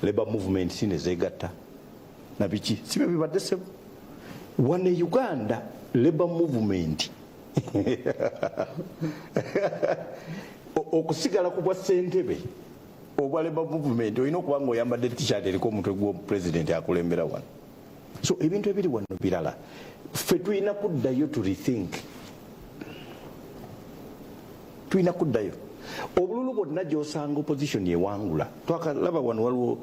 Labor movement si nezegatta nabiki, sibyo bibadde sebo. Wano e Uganda labor movement okusigala ku bwa ssentebe obwa labor movement, olina okuba nga oyambadde T-shirt eriko omutwe gw'omupresident akulembera wano. So ebintu ebiri wano birala. Ffe tulina kuddayo to rethink, tulina kuddayo. Obululu bwonna gyosanga opposition ewangula, twakalaba wano waliwo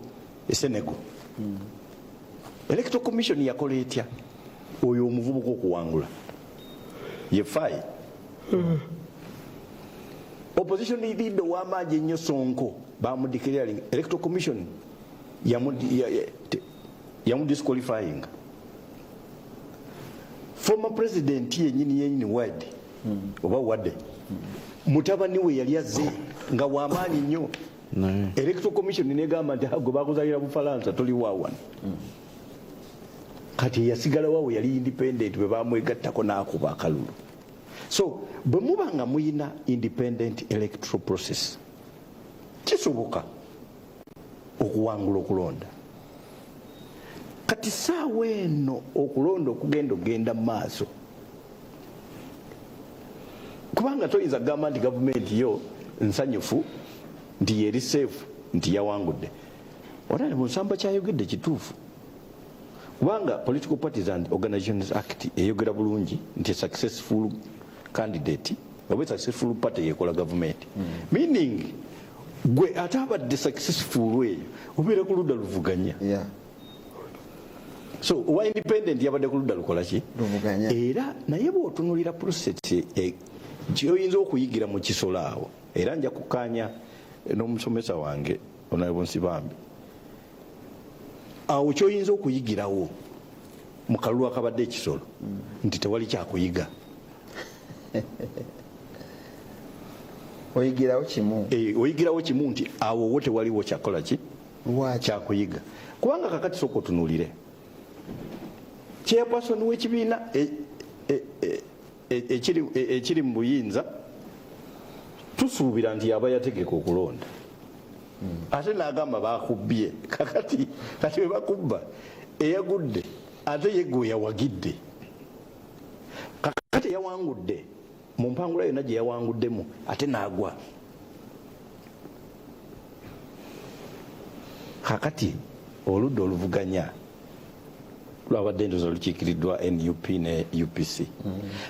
eSenegal, Electoral Commission yakola etya oyo omuvubuka okuwangula ye Faye? Opposition leader ow'amaanyi ennyo Sonko bamudeclaring, Electoral Commission yamudisqualifying. Former president yenyini yenyini Wade, oba Wade, mutabani we yali azze nga wamaanyi nnyo, Electoral Commission negamba nti gwe bakuzalira Bufalansa, toli wawano. Kati yasigala wawe yali independent, bwe bamwegattako n'akuba akalulu. So bwe muba nga muyina independent electoral process, kisoboka okuwangula okulonda. Kati saawa eno okulonda okugenda ogenda mu maaso, kubanga toyinza kugamba nti gavumenti yo nsanyufu nti yeri safe nti yawangudde. Honorable Nsamba kyayogedde kituufu, kubanga Political Parties and Organizations Act eyogera bulungi nti successful candidate oba successful party yekola gavumenti, meaning gwe ate abadde successful eyo obeera ku ludda luvuganya. So owa independent yabadde ku ludda lukola ki? Luvuganya. Era naye bw'otunulira process kyoyinza okuyigira mu kisolo awo, era nja kukkaanya n'omusomesa wange Honorable Nsibambi, awo kyoyinza okuyigirawo mu kalulu akabadde ekisolo nti tewali kyakuyiga. Oyigirawo kimu. Oyigirawo kimu nti awo wo tewaliwo kyakola ki? Lwaki? Kyakuyiga, kubanga kakati sooka otunuulire chairperson w'ekibiina. Ekiri mu buyinza tusuubira nti yaba yategeka okulonda, ate n'agamba bakubbye. Kakati kati bwe bakubba eyagudde, ate ye gwe yawagidde, kakati yawangudde mu mpangula yonna gye yawanguddemu, ate n'agwa. Kakati oludda oluvuganya lwabadde ndoza lukiikiriddwa NUP ne UPC.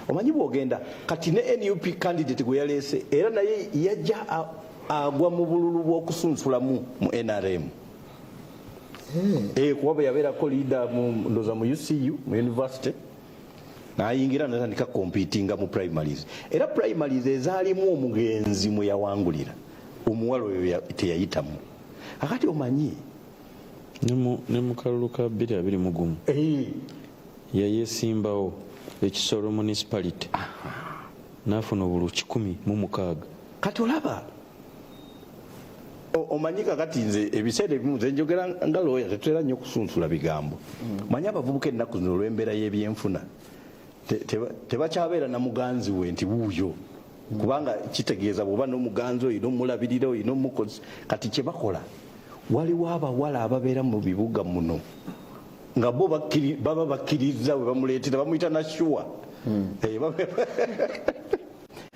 Omanyi bwogenda kati ne NUP candidate gwe yaleese, era naye yajja agwa mu bululu bw'okusunsulamu mu NRM. Kuba bwe yabeerako leader mu ndoza mu UCU, mu university, nayingira natandika competinga mu primaries, era primaries ezaalimu omugenzi mwe yawangulira, omuwala oyo teyayitamu. Akati omanyi Ne mu kalulu ka 2021 yayesimbawo ekisolo municipality, n'afuna obululu 106. Kati olaba omanyi kakati nze ebiseera ebimu nze njogera nga looya, tetutera nnyo kusunsula bigambo. Manyi abavubuka ennaku zino, olw'embeera y'ebyenfuna, tebakyabeera na muganzi we nti wuuyo, kubanga kitegeeza bw'oba n'omuganzi oyina omulabirira, oyina omukozi. Kati kyebakola, waliwo abawala ababeera mu bibuga muno nga bo baba bakkiriza bwe bamuleetera, bamuyita na sure.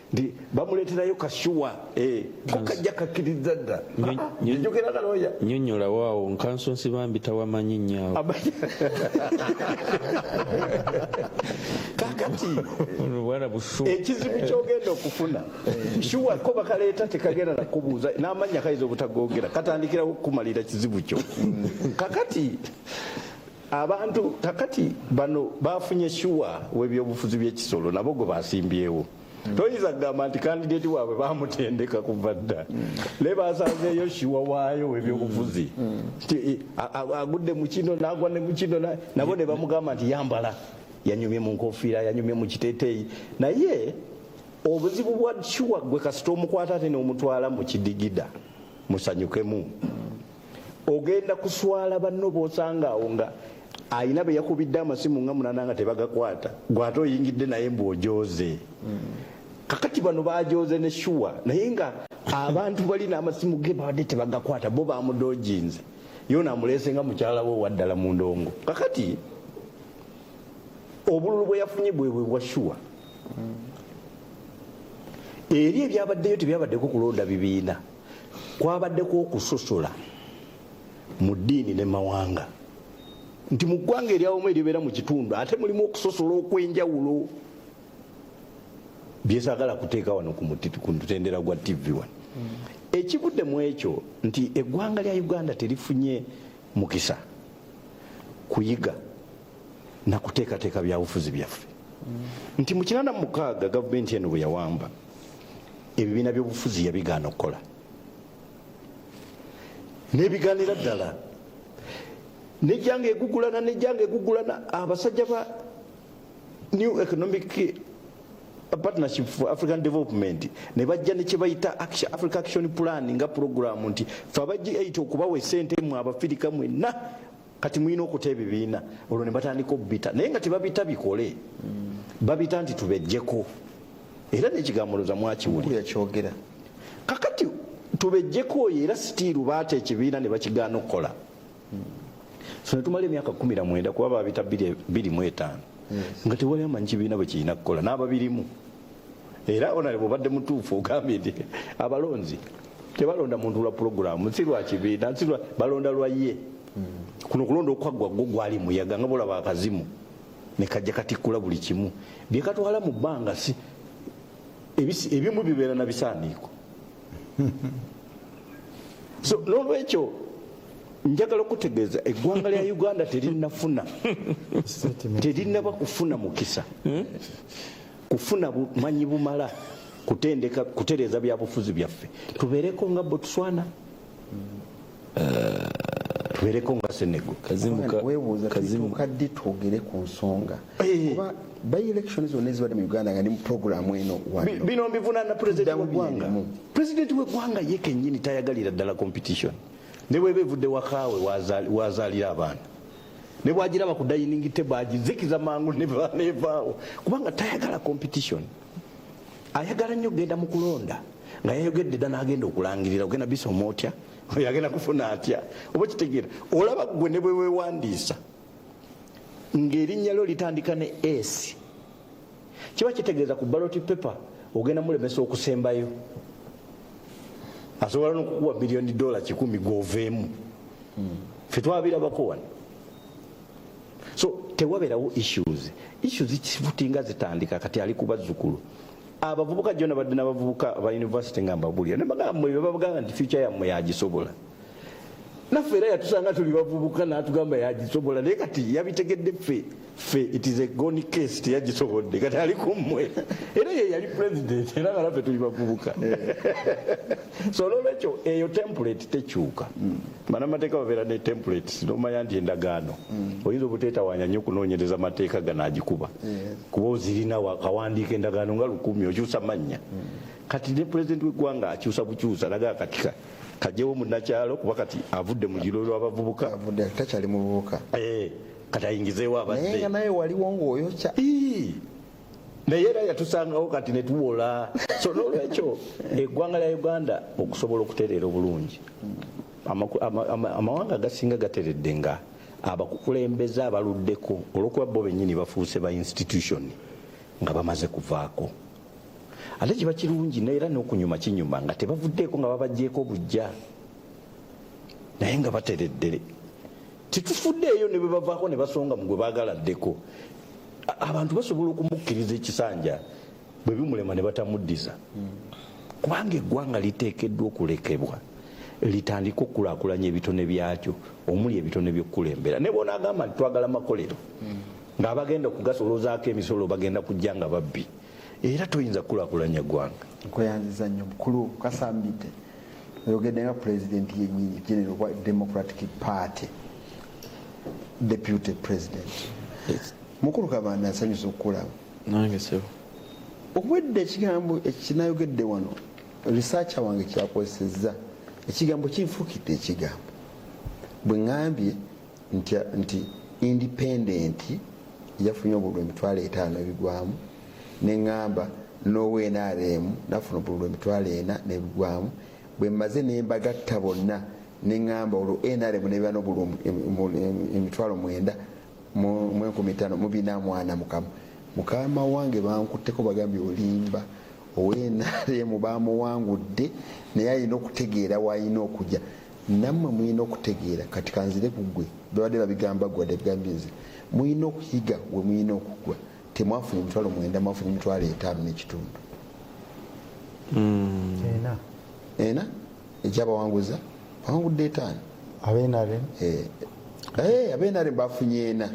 Nti bamuleeterayo ka sure, ko kajja kakkiriza dda. Njogera nga looya. Nyonyola waawo, nkansonsi bambi tawamanyi nnyo awo. Kakati bwana bushu. Ekizibu kyogenda okufuna, sure ko bakaleeta tekagenda nakubuuza n'amannya, kayinza obutagogera, katandikirawo kumalira kizibu kyo. Kakati abantu kakati bano bafunye sure w'ebyobufuzi by'ekisolo, nabo gwe basimbyewo. Toyinza kugamba nti candidate waabwe bamutendeka kuva dda, naye basanzeeyo sure waayo w'ebyobufuzi nti agudde mu kino n'agwa ne mu kino, nabo ne bamugamba nti yambala, yanyumye mu nkofiira, yanyumye mu kiteeteeyi. Naye obuzibu bwa sure, gwe kasita omukwata ate n'omutwala mu kidigida musanyukemu, ogenda kuswala banno b'osanga awo nga ayina be yakubidde amasimu nga 8 nga tebagakwata, gwate oyingidde naye mbu ojoze. Kakati bano bajoze ne sure, naye nga abantu balina amasimu ge babadde tebagakwata, bo bamudojinze, yona amulese nga mukyala we owaddala mu ndongo. Kakati obululu bwe yafunye bwebwe bwa sure. Eri ebyabaddeyo tebyabaddeko kulonda bibiina, kwabaddeko okusosola mu ddiini ne mawanga, nti mu ggwanga eryawamu eribeera mu kitundu ate mulimu okusosola okw'enjawulo byesagala kuteeka wano ku mutendera gwa TV wano. Ekivudde mu ekyo nti eggwanga lya Uganda terifunye mukisa kuyiga na kuteekateeka byabufuzi byaffe, nti mu 86 gavumenti eno bwe yawamba ebibiina by'obufuzi, yabigaana okukola n'ebigaanira ddala, nejjanga egugulana, nejjanga egugulana. Abasajja ba New Economic Partnership for African Development ne bajja ne kyebayita Africa Action Plan nga program, nti fe aba G8 okubawa esente mwe Abafirika mwenna, kati mulina okuta ebibiina. Olwo ne batandika okubita, naye nga tebabita bikole, babita nti tubejjeko, era n'ekigambo ndoza mwakiwulira. Yakyogera. Kakati tubejjeko oyo, era still baata ekibiina ne bakigaana okukola. So netumala emyaka 19, kuba babita 2005, nga tewali amanyi kibiina bwe kirina kukola n'ababirimu. Era onale bwobadde mutuufu, ogambye nti abalonzi tebalonda muntu lwa puroguramu, si lwa kibiina, si lwa, balonda lwa ye. Kuno kulonda okwaggwa gwo gwali muyaga, nga bolaba akazimu ne kajja katikkula buli kimu bye katwala mu bbanga. Si ebimu bibeera na bisaaniiko. So n'olwekyo njagala okutegeeza eggwanga lya Uganda terinnafuna, terinnaba kufuna mukisa kufuna bumanyi bumala kutendeka kutereeza byabufuzi byaffe, tubeereko nga Botswana, tubeereko nga Senegal. Kazimu Weebuuza kazimu tutuuka ddi twogere ku nsonga, Eh. kuba by election zonna ezibadde mu Uganda nga ndi mu programu eno wano. Bino mbivunaana pulezidenti Tuddamu w'eggwanga. byerimu. Pulezidenti w'eggwanga ye kennyini tayagalira ddala competition, ne bweba evudde wakaawe wazaalira abaana. Ne bwagiraba ku dining table agizikiza mangu nevaawo, kubanga tayagala competition. Ayagala nnyo okugenda mu kulonda nga yayogedde dda n'agenda okulangirira, ogenda bisoma otya, oyo agenda kufuna atya, oba kitegeera. Olaba gwe ne bwe weewandiisa ng'erinnya lyo litandika ne S, kiba kitegeeza ku ballot paper ogenda mulemesa okusembayo. Asobola n'okukuwa $100 million gwoveemu. Ffe twabirabako wano. So tewabeerawo issues. Issues kifutinga zitandika kati ali ku bazzukulu, abavubuka. Jjo nabadde n'abavubuka aba university nga mbabulira, ne bagamba, mmwe bebabagamba nti future yammwe yagisobola. Naffe era yatusanga tuli bavubuka n'atugamba yagisobola, naye kati yabitegedde. Ffe it is a gone case, teyagisobodde, kati ali ku mmwe. Era ye yali president, era nga naffe tuli bavubuka. So nolwekyo eyo template tekyuka. Banamateeka babeera ne templates, nomanya nti endagaano oyinza obuteetawanya nnyo okunoonyereza mateeka gano agikuba, kuba ozirina kawandiika endagaano nga 1000, okyusa mannya. Kati ne pulezidenti w'eggwanga akyusa bukyusa, nagaa kati kajewo munnakyalo, kuba kati avudde mu giro lw'abavubuka. Avudde, takyali muvubuka. Eh, kati ayingizeewo Naye abazze. Nga naye waliwo ng'oyokya. Ii. Naye era yatusangawo kati netuwola. So nolwekyo eggwanga lya Uganda okusobola okutereera obulungi, amawanga agasinga gateredde nga abakulembeze abaluddeko, olwokuba bo bennyini bafuuse ba institution nga bamaze kuvaako. Ate kiba kirungi naye era n'okunyuma kinyuma nga tebavuddeeko, nga babagjeeko bujja, naye nga bateredde. Tetufuddeeyo ne bwe bavaako ne basonga mu gwe baagala ddeko. Abantu basobola okumukkiriza ekisanja, bwe bimulema ne batamuddiza, kubanga eggwanga liteekeddwa okulekebwa litandike okukulaakulanya ebitone byakyo, omuli ebitone by'okukulembera. Ne bonaagamba nti twagala makolero, ng'abagenda okugasoloozaako emisolo bagenda kujja nga babbi, era toyinza kukulaakulanya ggwanga. Nkweyanziza nnyo, mukulu Kasambidde. Oyogedde nga pulezidenti yennyini, general wa Democratic Party, deputy president. Mukulu Kabanda, nsanyusa okukulaba. Nange, sebo. Okuwedde ekigambo ekinayogedde wano, researcher wange kyakozesezza ekigambo kinfuukidde ekigambo bwe ŋŋambye nti independent yafunye obululu 50,000 ebigwamu, neŋŋamba n'owa NRM nafuna obululu 40,000 n'ebigwamu. Bwe mmaze nembagatta bonna, neŋŋamba olwo NRM neba n'obululu 905,441. Mukama wange, bankutteko, bagambye olimba, owa NRM bamuwangudde. Naye alina okutegeera waalina okujja, nammwe mulina okutegeera. Kati kanzire ku ggwe, babadde babigamba gwe, wadde bigambye nze. Mulina okuyiga we mulina okugwa. Temwafunye 90,000, mwafunye 50,500. Ena. Ena ekyabawanguza, bawangudde 5. Aba NRM. Aba NRM bafunye ena,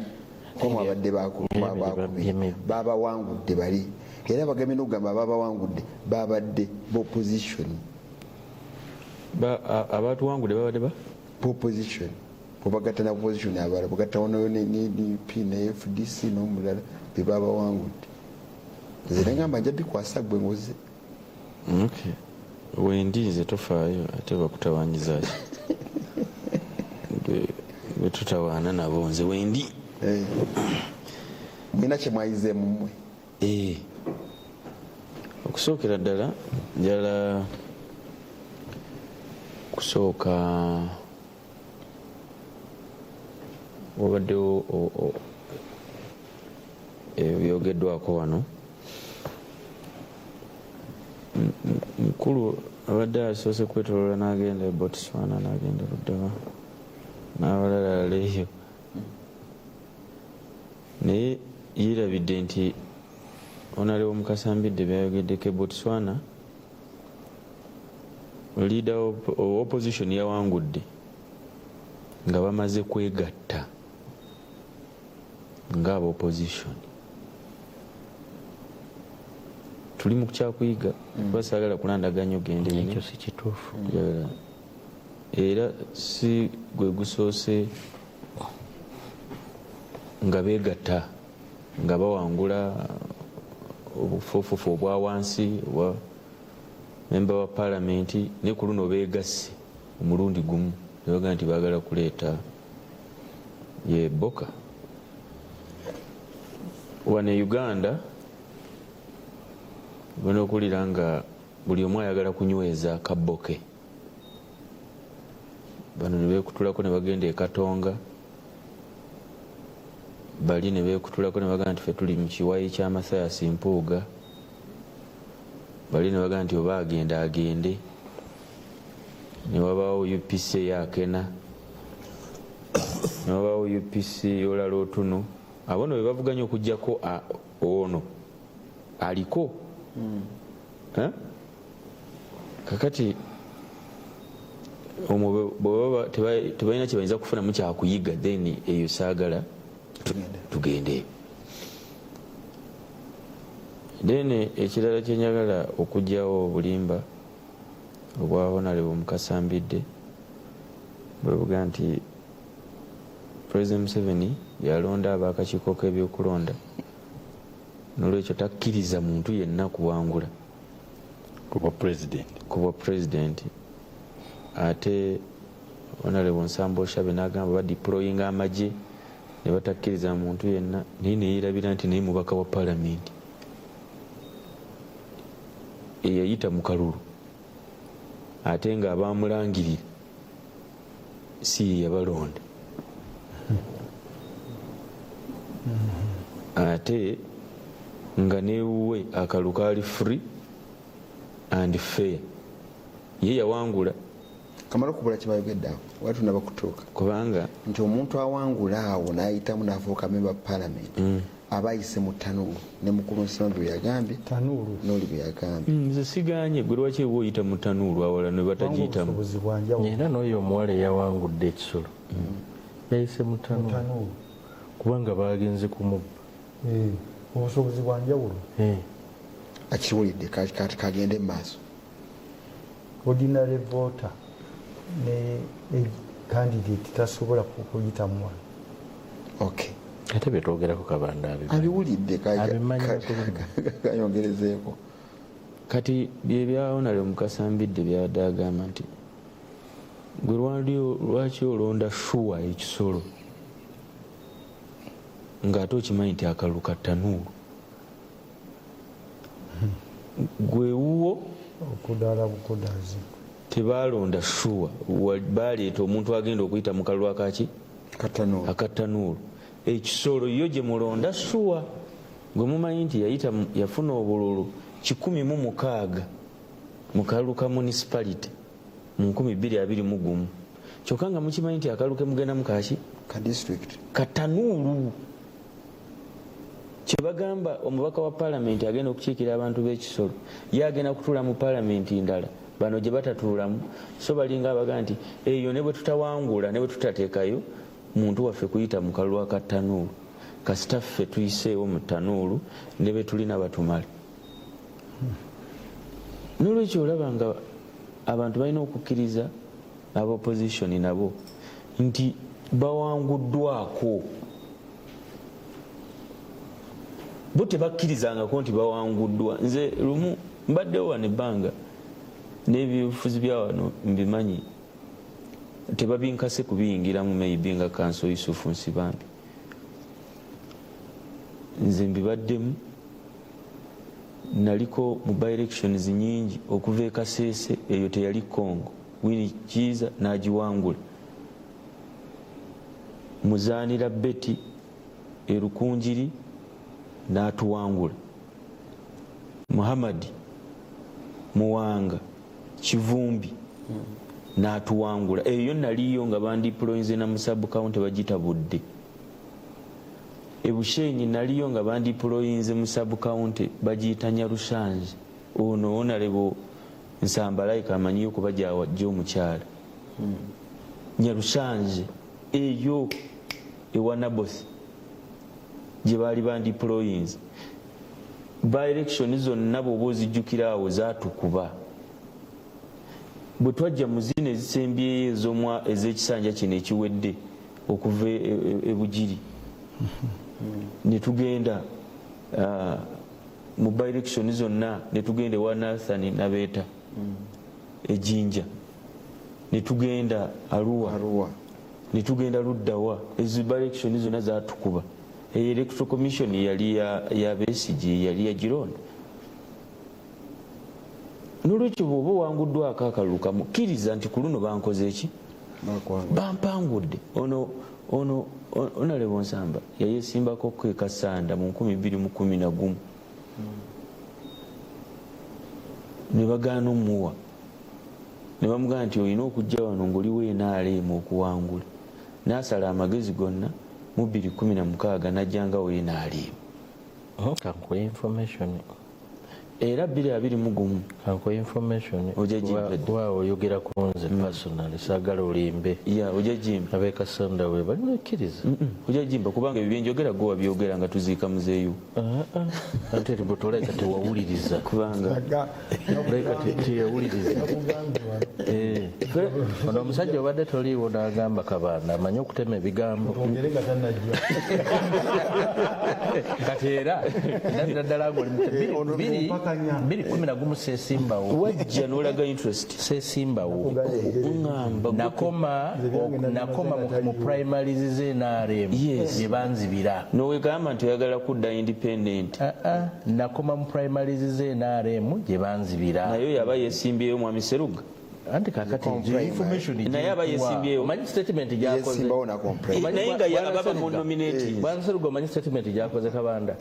ko mwabadde bakubiri, babawangudde bali. Era bagambye n'okugamba babawangudde babadde bopposition. Abatuwangudde babadde ba Opposition, bwebagatta na opposition abalala, bwegatta wano ne DP ne FDC n'omulala, bebabawangudde. Nze negamba nja bikwasa gwe ngoze. Okay, wendi nze, tofaayo. Ate bakutawanyizaki? Gwe tutawaana nabo, nze wendi. Eh. Mulina kyemwayizeemu mmwe? Eh. Okusookera ddala njala kusooka wabaddewo ebyogeddwako wano. Mukulu abadde asoose kwetolola n'agenda e Botswana, n'agenda luddawa n'abalala eyo, naye yeerabidde nti Honorable Mukasambidde byayogeddeko e Botswana, leader of opposition yawangudde nga bamaze kwegatta ng'aba opposition. Tuli mu kyakuyiga, kuba saagala kulandaganya ogende. Ekyo si kituufu. Njagala era si gwe gusoose nga beegatta nga bawangula obufuufufu obwa wansi obwa memba wa palamenti, naye ku luno beegasse omulundi gumu ne bagamba nti baagala kuleeta. Ye Boka wano e Uganda bona okuwulira nga buli omu ayagala kunyweza kabboke. Bano ne beekutulako ne bagenda e Katonga, bali ne beekutulako ne bagamba nti ffe tuli mu kiwayi kya Mathias Mpuuga, bali ne bagamba nti oba agenda agende, ne wabaawo UPC eyakena, ne wabaawo UPC ey'olala otunu. Abo no be bavuganya okuggyako ono aliko. Kakati omwo bwe baba tebalina kye bayinza kufunamu kyakuyiga, then eyo saagala tugende. Then ekirala kyenjagala okugyawo obulimba obwa Honorable Mukasa Mbidde bwe buga nti President Museveni yalonda ab'akakiiko k'ebyokulonda, nolwekyo takkiriza muntu yenna kuwangula ku bwa president. Ku bwa president. Ate Honorable Nsamba Oshabe n'agamba badeployinga amagye ne batakkiriza muntu yenna, naye neyerabira nti naye mubaka wa palamenti eyayita mu kalulu, ate nga abamulangirira si ye yabalonda, ate nga newuwe akalulu kaali free and fair, ye yawangula. Kamala okubula kyebayogedde awo wali tunaba kutuuka. Kubanga nti omuntu awangula awo n'ayitamu n'afuuka member of parliament aba ayise mu tanuulu, ne mukulu Nsima bwe yagambye. Tanuulu. N'oli bwe yagambye. Nze siganye. Gwe lwaki ewe oyita mu tanuulu, awalala ne batagiyitamu? Obusobozi bwanjawulo. Era n'oyo omuwala eyawangudde ekisolo yayise mu tanuulu. Tanuulu. Kubanga bagenze kumubba. Eh, obusobozi bwanjawulo. Akiwulidde, kati kagende mu maaso. Ordinary voter ne candidate tasobola kuyitamu wano. Okay. Ate byetwogerako Kabanda abimanyi. Abiwulidde. Abimanyi okulima. Kayongerezeeko. Kati byebya Honorable Mukasa Mbidde byabadde agamba nti gwe lwaki olonda shuwa ekisolo ng'ate okimanyi nti akalulu ka tanuulu gwe wuwo? Okudaala bukudaazi. Tebalonda shuwa, baleeta omuntu agenda okuyita mu kalulu akaki? Katanuulu. Akatanuulu. Ekisolo yo gye mulonda shuwa gwe mumanyi nti yayita yafuna obululu 106 mu kalulu ka municipality mu 2021, kyokka nga mukimanyi nti akalulu ke mugendamu kaki? Ka district. Katanuulu. Kyebagamba omubaka wa palamenti agenda okukiikira abantu b'ekisolo ye agenda kutuula mu palamenti ndala bano gye batatuulamu, so balinga abaga nti eyo ne bwe tutawangula ne bwe tutateekayo muntu waffe kuyita mu kalulu akatanuulu, kasita ffe tuyiseewo mu tanuulu ne be tulina batumale. Nolwekyo olaba nga abantu balina okukkiriza, aba opposition nabo, nti bawanguddwako. Bo tebakkirizangako nti bawanguddwa. Nze lumu mbaddewo wano ebbanga n'ebyobufuzi bya wano mbimanyi, tebabinkase kubiyingiramu, maybe nga Kanso Yusufu Nsibambi. Nze mbibaddemu, naliko mu by-elections nyingi okuva e Kasese, eyo teyali Congo, Winnie Kiiza n'agiwangula, Muzaanira Betty e Rukunjiri n'atuwangula, Muhammadi Muwanga Kivumbi n'atuwangula. Eyo naliyo nga bandiployinze na mu sub county bagitabudde. Ebushenyi naliyo nga bandiployinze mu sub county bagiyita Nyarushanje. Ono Honorable Nsamba layika amanyiyo kuba gyawajja omukyala Nyarushanje eyo ewa Naboth gye baali bandiployinze. By election zonna bw'oba ozijjukira awo zaatukuba. Bwe twajja mu zino ezisembyeyo ez'ekisanja kino ekiwedde, okuva e Bugiri ne tugenda mu by election zonna, ne tugenda ewa Nathan Nabeeta ejinja, ne tugenda Arua. Arua. Netugenda luddawa? Ezo by-election zonna zatukuba. Eyo Electoral Commission yali ya Besigye, yali ya gironda. Nolwekyo bwoba owanguddwako akalulu kamu, kkiriza nti ku luno bankoze eki? Bampangudde. Ono Honorable Nsamba yayesimbako kwekasanda mu 2011, ne bagaana omuwa, ne bamugamba nti olina okujja wano ngaoliwo NRM okuwangula. Nasala amagezi gonna mu 2016 najjanga wo NRM. Kankuwa information. Era 2021. Kankuwa information. Ojja gimpa ddi? Kuba oyogera ku nze personally, saagala olimbe. Ya, ojja gimpa. Abekasanda we balina okkiriza. Ojja gimpa, kubanga ebyo byenjogera gwe wabyogera nga tuziika muzeeyo. Ate toleka tewawuliriza. Kubanga Oleka teyawuliriza. Eh. Ono omusajja obadde toliiwo n'agamba Kabanda amanyi okutema ebigambo. Twongere nga tannajja. Kati era ddala ddala ng'oli mu Ono mpakanya. 2011 seesimbawo. Wajja n'olaga interest. Seesimbawo. Ŋŋamba Nakoma Nze byange nabyo nakoma maze mu nga primaries z'NRM Yes. gye banzibira. Nowegamba nti oyagala kudda independent. Ah, ah, nakoma mu primaries z'NRM gye banzibira. Naye yaba yesimbyeyo mwami Seruga. Anti kakati Comply, information Naye aba gyenkuwa. yesimbyewo. Omanyi statement gyakoze. Yesimbawo nakomprime. Omanyi Naye nga Bwana ababa Seruga. mu nominating. Bwana Seruga, omanyi statement gyakoze Kabanda?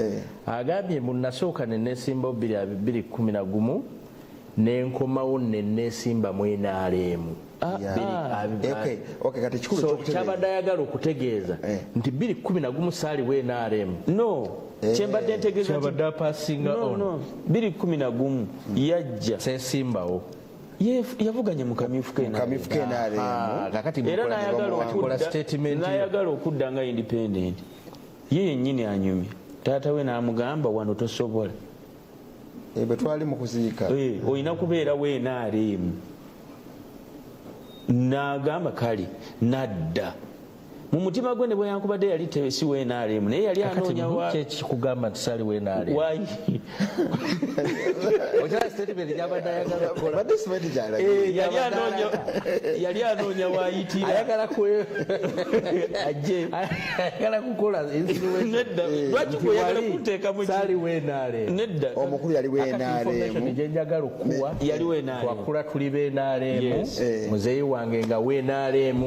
Agambye mu nasooka ne nesimbawo 2011, nenkomawo ne nesimba mu NRM. Okay, kati ekikulu So ekyokutegeera. kyabadde ayagala okutegeeza nti 2011 saaliwo NRM. No, kyembadde ntegeeza nti- Kyabadde apasinga No, on. no, 2011 yajja. Sesimbawo. Yavuganye mu kamyufu ke. Kamyufu ke NRM. Ah, kakati Era mukola- n'ayagala kola statement yo. n'ayagala okudda nga independent, ye yennyini anyumya taata we n'amugamba wano tosobola. Eh, bwe twali mu kuziika. Eh, olina kubeerawo NRM. N'agamba kale, nadda mu mutima gwe ne bwe yankubadde yali si wa NRM, naye yali Kakati anoonya wa ki ekikugamba nti saaliwo NRM? Wayi. Okyala statement gyabadde ayagala okukola. Badde simanyi gy'alaga. Yali anoonya waayitira. Ayagala ku Ajje. Ayagala kukola insinuation. Nedda, lwaki Nti gwe oyagala wali kunteekamu ki? saaliwo NRM. Nedda. Omukulu yali Kakati information WNRM. gye njagala okuwa, Yali WNRM. twakula tuli b'NRM. Yes. Muzeeyi wange nga WNRM,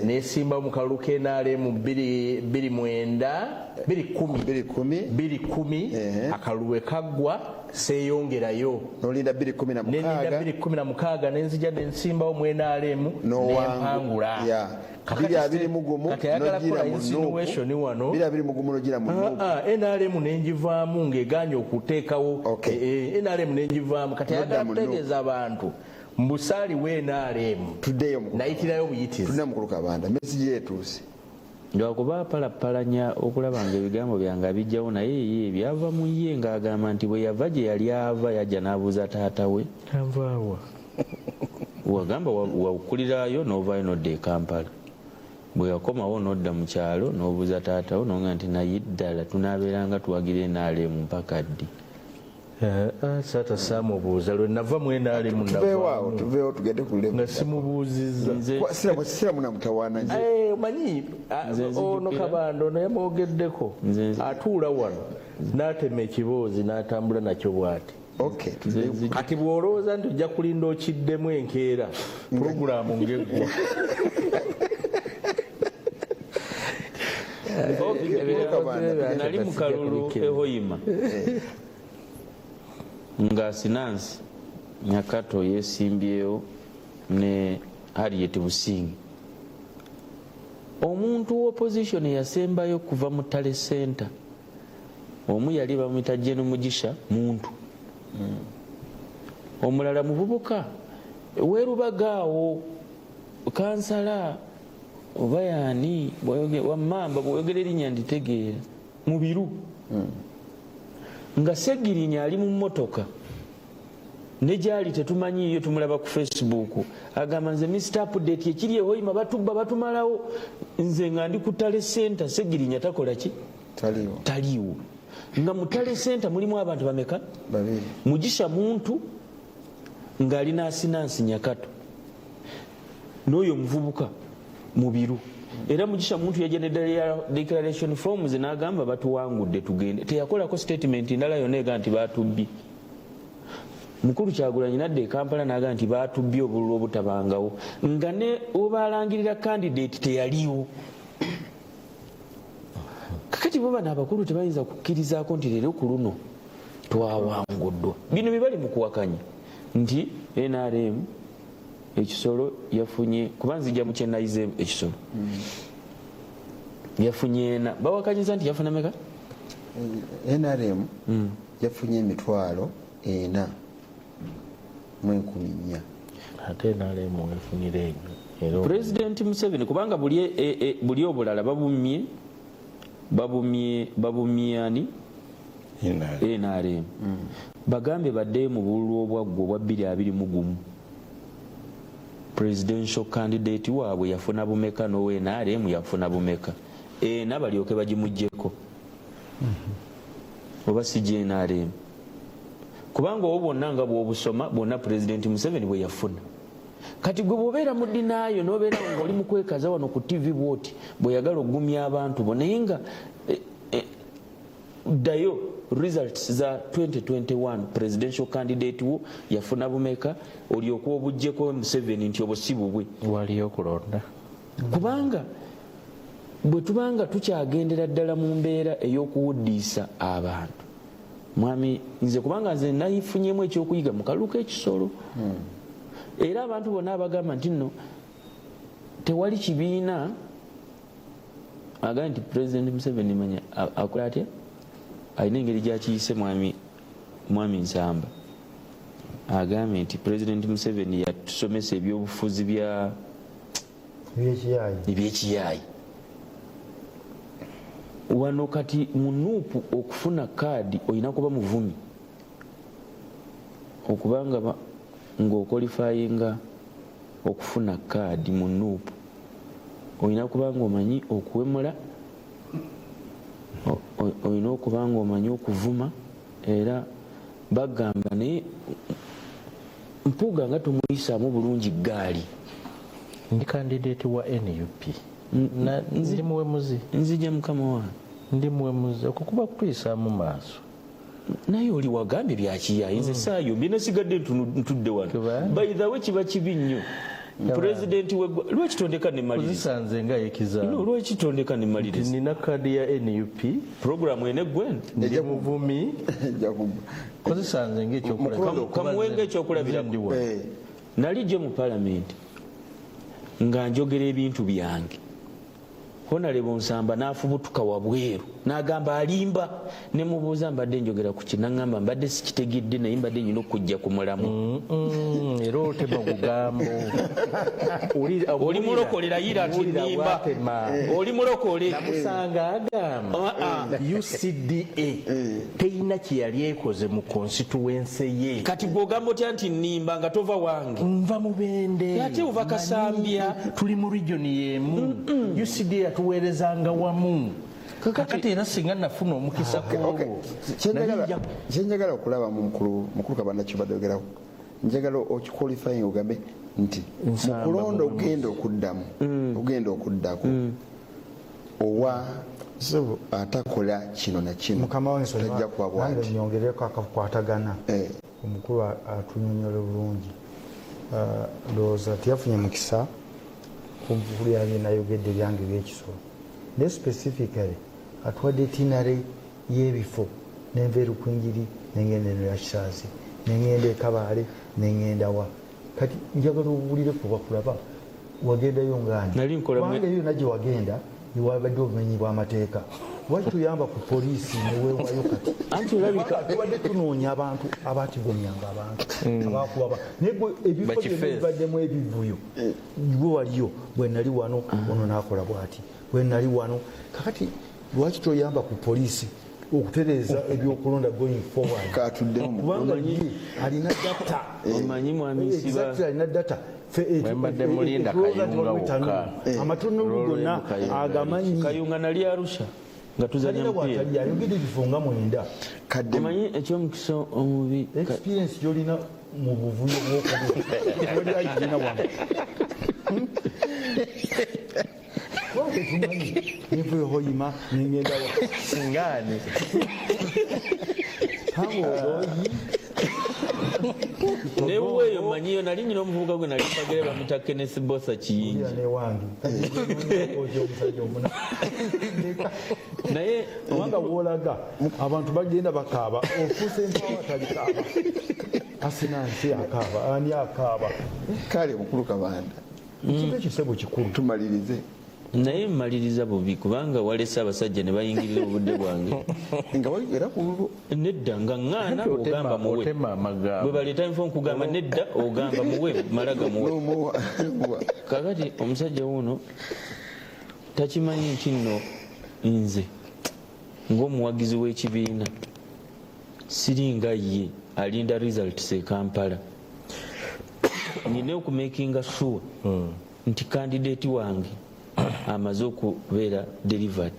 nesimba mu kalulu k'NRM bbiri bbiri mwenda bbiri kumi. 2010. 2010. Akalulu bwe kaggwa seeyongerayo. Nolinda 2016. Neninda 2016, nenzija nensimbawo mu NRM. N'owangu. Nempangula. Kakati 2021. kati ayagala Nogira kukola mu insinuation wano. 2021 nogira mu NUP. Ah, ah, NRM nenjivaamu ng'eganye okuteekawo. Okay. Eh, NRM nenjivaamu. Kati Nodda ayagala mu kutegeeza abantu mbusaaliwo NRM. Tuddeyo mukulu. Nayitirayo buyitizi. Tudde mukulu Kabanda, message yetuuse. Lwakuba apalapalanya okulaba nga ebigambo byange abijjawo, naye ye byava mu ye ng'agamba nti bwe yava gye yali ava, yajja n'abuuza taata we. Anvaawa? Wagamba wakulirayo n'ovaayo n'odda e Kampala. Bwe yakomawo n'odda mu kyalo n'obuuza taata wo, nonga nti naye ddala tunaabeeranga tuwagira NRM mpaka ddi? Saata saamubuuza lwe nava mu NRM. Tuveewo awo. Navaamu Tuveewo tugende ku level. Nga simubuuzizza. Nze Siramu namutawaana nze. Eh, omanyi Nze nzijukira. ono Kabanda ono yamwogeddeko. Atuula wano n'atema ekiboozi n'atambula nakyo bw'ati. Okay, tuddeyo. Kati bw'olowooza nti ojja kulinda okiddemu enkeera, purogulaamu ng'eggwa. Kabanda, Nali mu kalulu ehoyima nga Sinansi Nyakato yesimbyewo ne Harriet Busingi. Omuntu opposition yasembayo kuva mu tally center omu yali bamwita Jeno Mugisha Muntu, omulala muvubuka werubagaawo kansala oba yaani wamamba, bw'oyogera erinnya nditegeera mubiru nga Segirinya ali mu mmotoka ne gyali tetumanyiiyo, tumulaba ku Facebook agamba nze Mr Update, ekiri ehoyima batubba batumalawo. Nze nga ndi ku tally center, Segirinya takola ki? Taliiwo. Taliiwo. Nga mu tally center mulimu abantu bameka? Babiri. Mugisha Muntu ng'alina Asinansi Nyakato n'oyo omuvubuka Mubiru. Era Mugisha Muntu yajja ne declaration forms n'agamba batuwangudde tugende. Teyakolako statement ndala yonna ega nti batubbye. Mukulu Kyagulanyi nadda e Kampala n'agamba nti batubbye obululu obutabangawo, nga ne webalangirira candidate teyaliwo. Kakati bo bano abakulu tebayinza kukkirizaako nti leero ku luno twawanguddwa. Bino bye bali mu kuwakanya nti NRM ekisolo yafunye, kuba nzija mu kyenayize, ekisolo yafunye ena, bawakanyiza nti yafuna meka? NRM yafunye 4,400. Ate NRM wefunira enyo era Pulezidenti Museveni, kubanga buli buli obulala babumye babumye babumye ani? NRM. Bagambe baddeyo mu bululu obwaggwa obwa 2021, presidential candidate waabwe yafuna bumeka, n'owa NRM yafuna bumeka, ena balyoke bagimuggyeko oba si GNRM, kubanga obwo bwonna nga bwobusoma bwonna Pulezidenti Museveni bwe yafuna. Kati gwe bw'obeera mu dinaayo n'obeera nga oli mu kwekaza wano ku TV bwoti bweyagala okugumya abantu bo, naye nga ddayo results za 2021, presidential candidate wo yafuna bumeka, olyoke obuggyeko Museveni nti obwo si bubwe. Waliyo okulonda. Kubanga bwe tubanga tukyagendera ddala mu mbeera ey'okuwuddiisa abantu, mwami, nze kubanga nze nayifunyemu ekyokuyiga mu kalulu k'ekisolo, era abantu bonna abagamba nti nno tewali kibiina, agambye nti President Museveni manya akola atya, alina engeri gyakiyise. Mwami Nsamba agambye nti President Museveni yatusomesa ebyobufuzi bya ebyekiyayi. Ebyekiyayi wano kati mu NUP okufuna kaadi olina kuba muvumi, okubanga ng'oqualifyinga okufuna kaadi mu NUP olina kuba nga omanyi okuwemula, olina okuba nga omanyi okuvuma. Era bagamba naye Mpuuga nga tumuyisaamu bulungi gaali. Ndi candidate wa NUP. Ndi muwemuzi. Nzija, mukama wange. Ndi muwemuzi, okwo kuba kutuyisaamu maaso. Naye oli wagambye byakiyayi, nze saayombye, nasigadde ntudde wano. Kubanga? By the way, kiba kibi nnyo pulezidenti weggwa, lwaki tondeka nemaliriza? Kuzisanze nga yekizamu. No, lwaki tondeka nemaliriza? Nina kaadi ya NUP. Puroguramu eneggweno. Ndi muvumi. Ejja kugwa. Kuzisanze ngaekyokulabirako. Kamuwenga ekyokulabirako. Nali gye mu palamenti nga njogera ebintu byange, Honorable Nsamba n'afubutuka wabweru n'agamba alimba. Ne mubuuza mbadde njogera ku ki, naŋŋamba mbadde sikitegedde, naye mbadde nyina okujja ku mulamu. Era otema bugambo. Oli mulokole, layira nti nnimba, oli mulokole. Namusanga agamba UCDA teyina kyeyali ekoze mu constituency ye. Kati gw'ogamba otya nti nnimba nga tova wange? Nva Mubende. Ate ova Kasambya. Tuli mu region yemu. UCDA yatuweerezanga wamu. Kakati era singa nafuna omukisa Okay. kwolwo Kyenjagala okulaba mu mukulu Kabanda kibadde ogerako, njagala okiqualifying, ogambe nti Nsamba mukulonda mu ogenda okuddamu, ogenda okuddako owa Sebo, atakola kino na kino mukama wange, tajja kuba nange bwati. nyongereko akakwatagana. Omukulu atunyonyola bulungi. Ah, ndowooza teyafunye mukisa kumpulira bye nayogedde byange byekisolo, naye specifically atuwadde itinerary y'ebifo, nenva erukwinjiri nengenda eno yakisaazi, nengenda ekabaale, nengenda wa. Kati njagala obuwulire kuba kulaba wagendayo ngaani. Nali nkola Kubanga eyo yonna gye wagenda ewabadde obumenyi bw'amateeka, lwaki tuyamba ku poliisi neweewayo kati? Anti olabika Kubanga tubadde tunoonya abantu abatigomyanga abantu, abakuba naye gwe ebifo byonna Bakifeesi. ebibaddemu ebivuyo gwe waliyo. Bwe nali wano, ono nakola bwati, bwe nali wano. Kakati lwaki toyamba ku poliisi okutereeza ebyokulonda going forward? Katuddemu. Kubanga ye alina data. Omanyi mwami Nsiba, Exactly, alina data. Bwe mbadde mulinda tulowooza nti Kayunga waliwo wokka. amatunulu Lolo gonna emu Kayunga. agamanyi. Kayunga nali Arusha nga tuzanya Talina mupiira. bwatali ayogedde ebifo nga 9. Kaddemu. Omanyi ekyomukisa omubi Experience gyolina mu buvuyo bwokuwali agirina wano. Kuba tetumanyi, nenva e Hoima nengendawa. Ngaani? Tanga Odoi. Neweeyo manyiyo nali nyina omuvubuka gwe nali mbagire bamuyita Kenneth Botha Kiyingi. Olira newange ojo omusajja omuna. Naye kubanga wolaga abantu bagenda bakaaba, ofuuse mpawo atalikaaba, asinansi akaaba, ani akaaba? Kale mukulu Kabanda, ekintu ekyo sebo kikulu. Tumalirize. Naye mmaliriza bubi kubanga walese abasajja ne bayingirira obudde bwange. Nga wali era ku lulwo. Nedda, nga ŋŋaana Anti otema- ogamba muwe. Otema amagambo. Bwe baleeta nfo nkugamba nedda, ogamba muwe, mala gamuwe. Nomuwa, nomuwa. Kakati omusajja wuno takimanyi nti nno nze ng'omuwagizi w'ekibiina siringa ye alinda results e Kampala. Nina okumakinga sure nti candidate wange amaze okubeera delivered.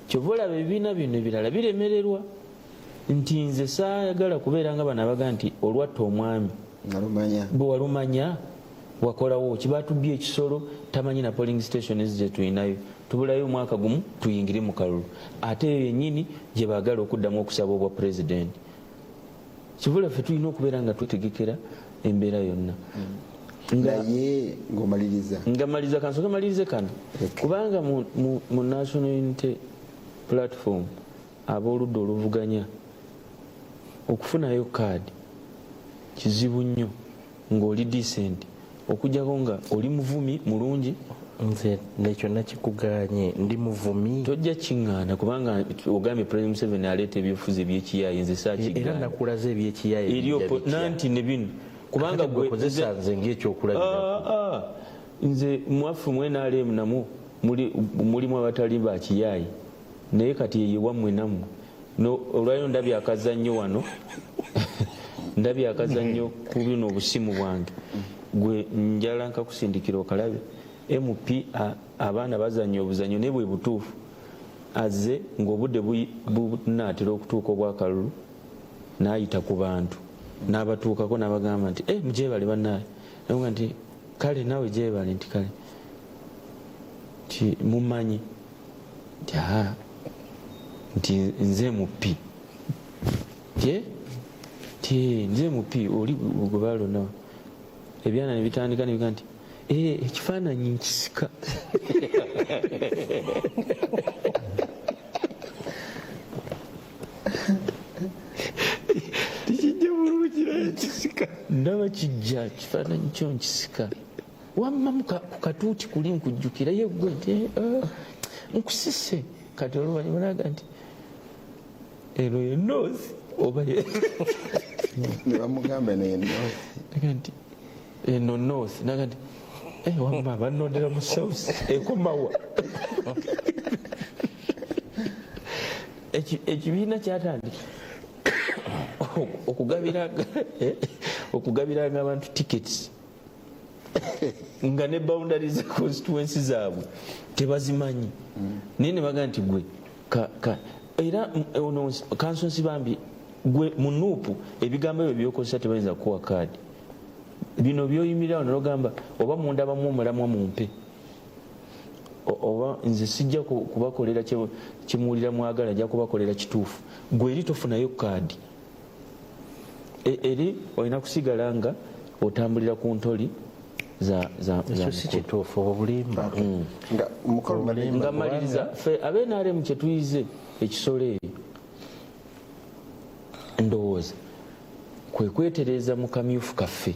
Kyova olaba ebibiina bino ebirala biremererwa nti nze saayagala kubeera nga bano abaga nti olwatta omwami Nalumanya. Bwe walumanya wakolawo kibatubye ekisolo, tamanyi na polling station ezi zetulinayo. Tubulayo omwaka gumu tuyingire mu kalulu, ate eyo yennyini gye baagala okuddamu okusaba obwa pulezidenti. Kivula ffe tulina okubeera nga twetegekera embeera yonna. Naye ng'omaliriza. Nga maliriza, kansooke malirize kano, kubanga mu National Unity Platform ab'oludda oluvuganya okufunayo kaadi kizibu nnyo ng'oli decent, okujjako nga oli muvumi mulungi. Nze nekyo nakikuganye, ndi muvumi? Tojja kiŋŋaana kubanga ogambye President Museveni aleeta ebyobufuzi ebyekiyaye, nze Era saakigaana. Nakulaze ebyekiyaye Eri bijja bitya. Nanti ne bino kubanga Ate gwe gwe kozesa nze ng'ekyokulabirako. Ah, ah. Nze mwaffe mu NRM namwo mulimu abatali bakiyaayi, naye kati yeyo wammwe nammwe. No olwayo ndabye akazannyo wano, ndabye akazannyo ku bino obusimu bwange, gwe njala nkakusindikira okalabe. MP abaana bazannya obuzannyo, naye bwe butuufu azze ng'obudde bunaatera okutuuka obwakalulu, n'ayita ku bantu n'abatuukako n'abagamba nti, "Eh, mugyebale bannaaye." Naga nti, "Kale naawe gyebale." Nti, "Kale," nti, "Mumanyi?" Nti, "Aa," nti, "Nze mupi." Nti, "Ti nze mupi oli gwe balonda." Ebyana ne bitandika ne biga nti, "Eh, ekifaananyi nkisika." Tikijja bulungi naye kisika, ndaba kijja, kifaananyi kyo nkisika. Wamma ku katuuti kuli nkujjukira ye gwe. Nti, "Eh, nkusise." Kati oluvannyuma naga nti, "Eno ye North oba ye?" Ne bamugamba naye North. Naga nti, "Eno North." Naga nti, "Eh, wamma bannondera mu South, ekomawa?" Ekibiina kyatandika okugabiranga abantu tickets nga ne boundaries za constituency zaabwe tebazimanyi, naye ne bagaa nti gwe era ono kansonsi bambi gwe mu NUP ebigambo ebyo byokozesa tebayinza kukuwa kaadi. Bino byoyimirira wano nogamba oba mundabamu omulamwa mumpe, oba nze sijja kubakolera kyemuwulira mwagala, nja kubakolera kituufu. Gwe eri tofunayo kaadi. Eri olina kusigala nga otambulira ku ntoli za Ekyo si mukulu. kituufu, obulimba. Nga mukulu Obulimba. Nga maliriza, ffe abe NRM kyetuyize ekisolo eyo ndowooza kwe kwetereza mu kamyufu kaffe.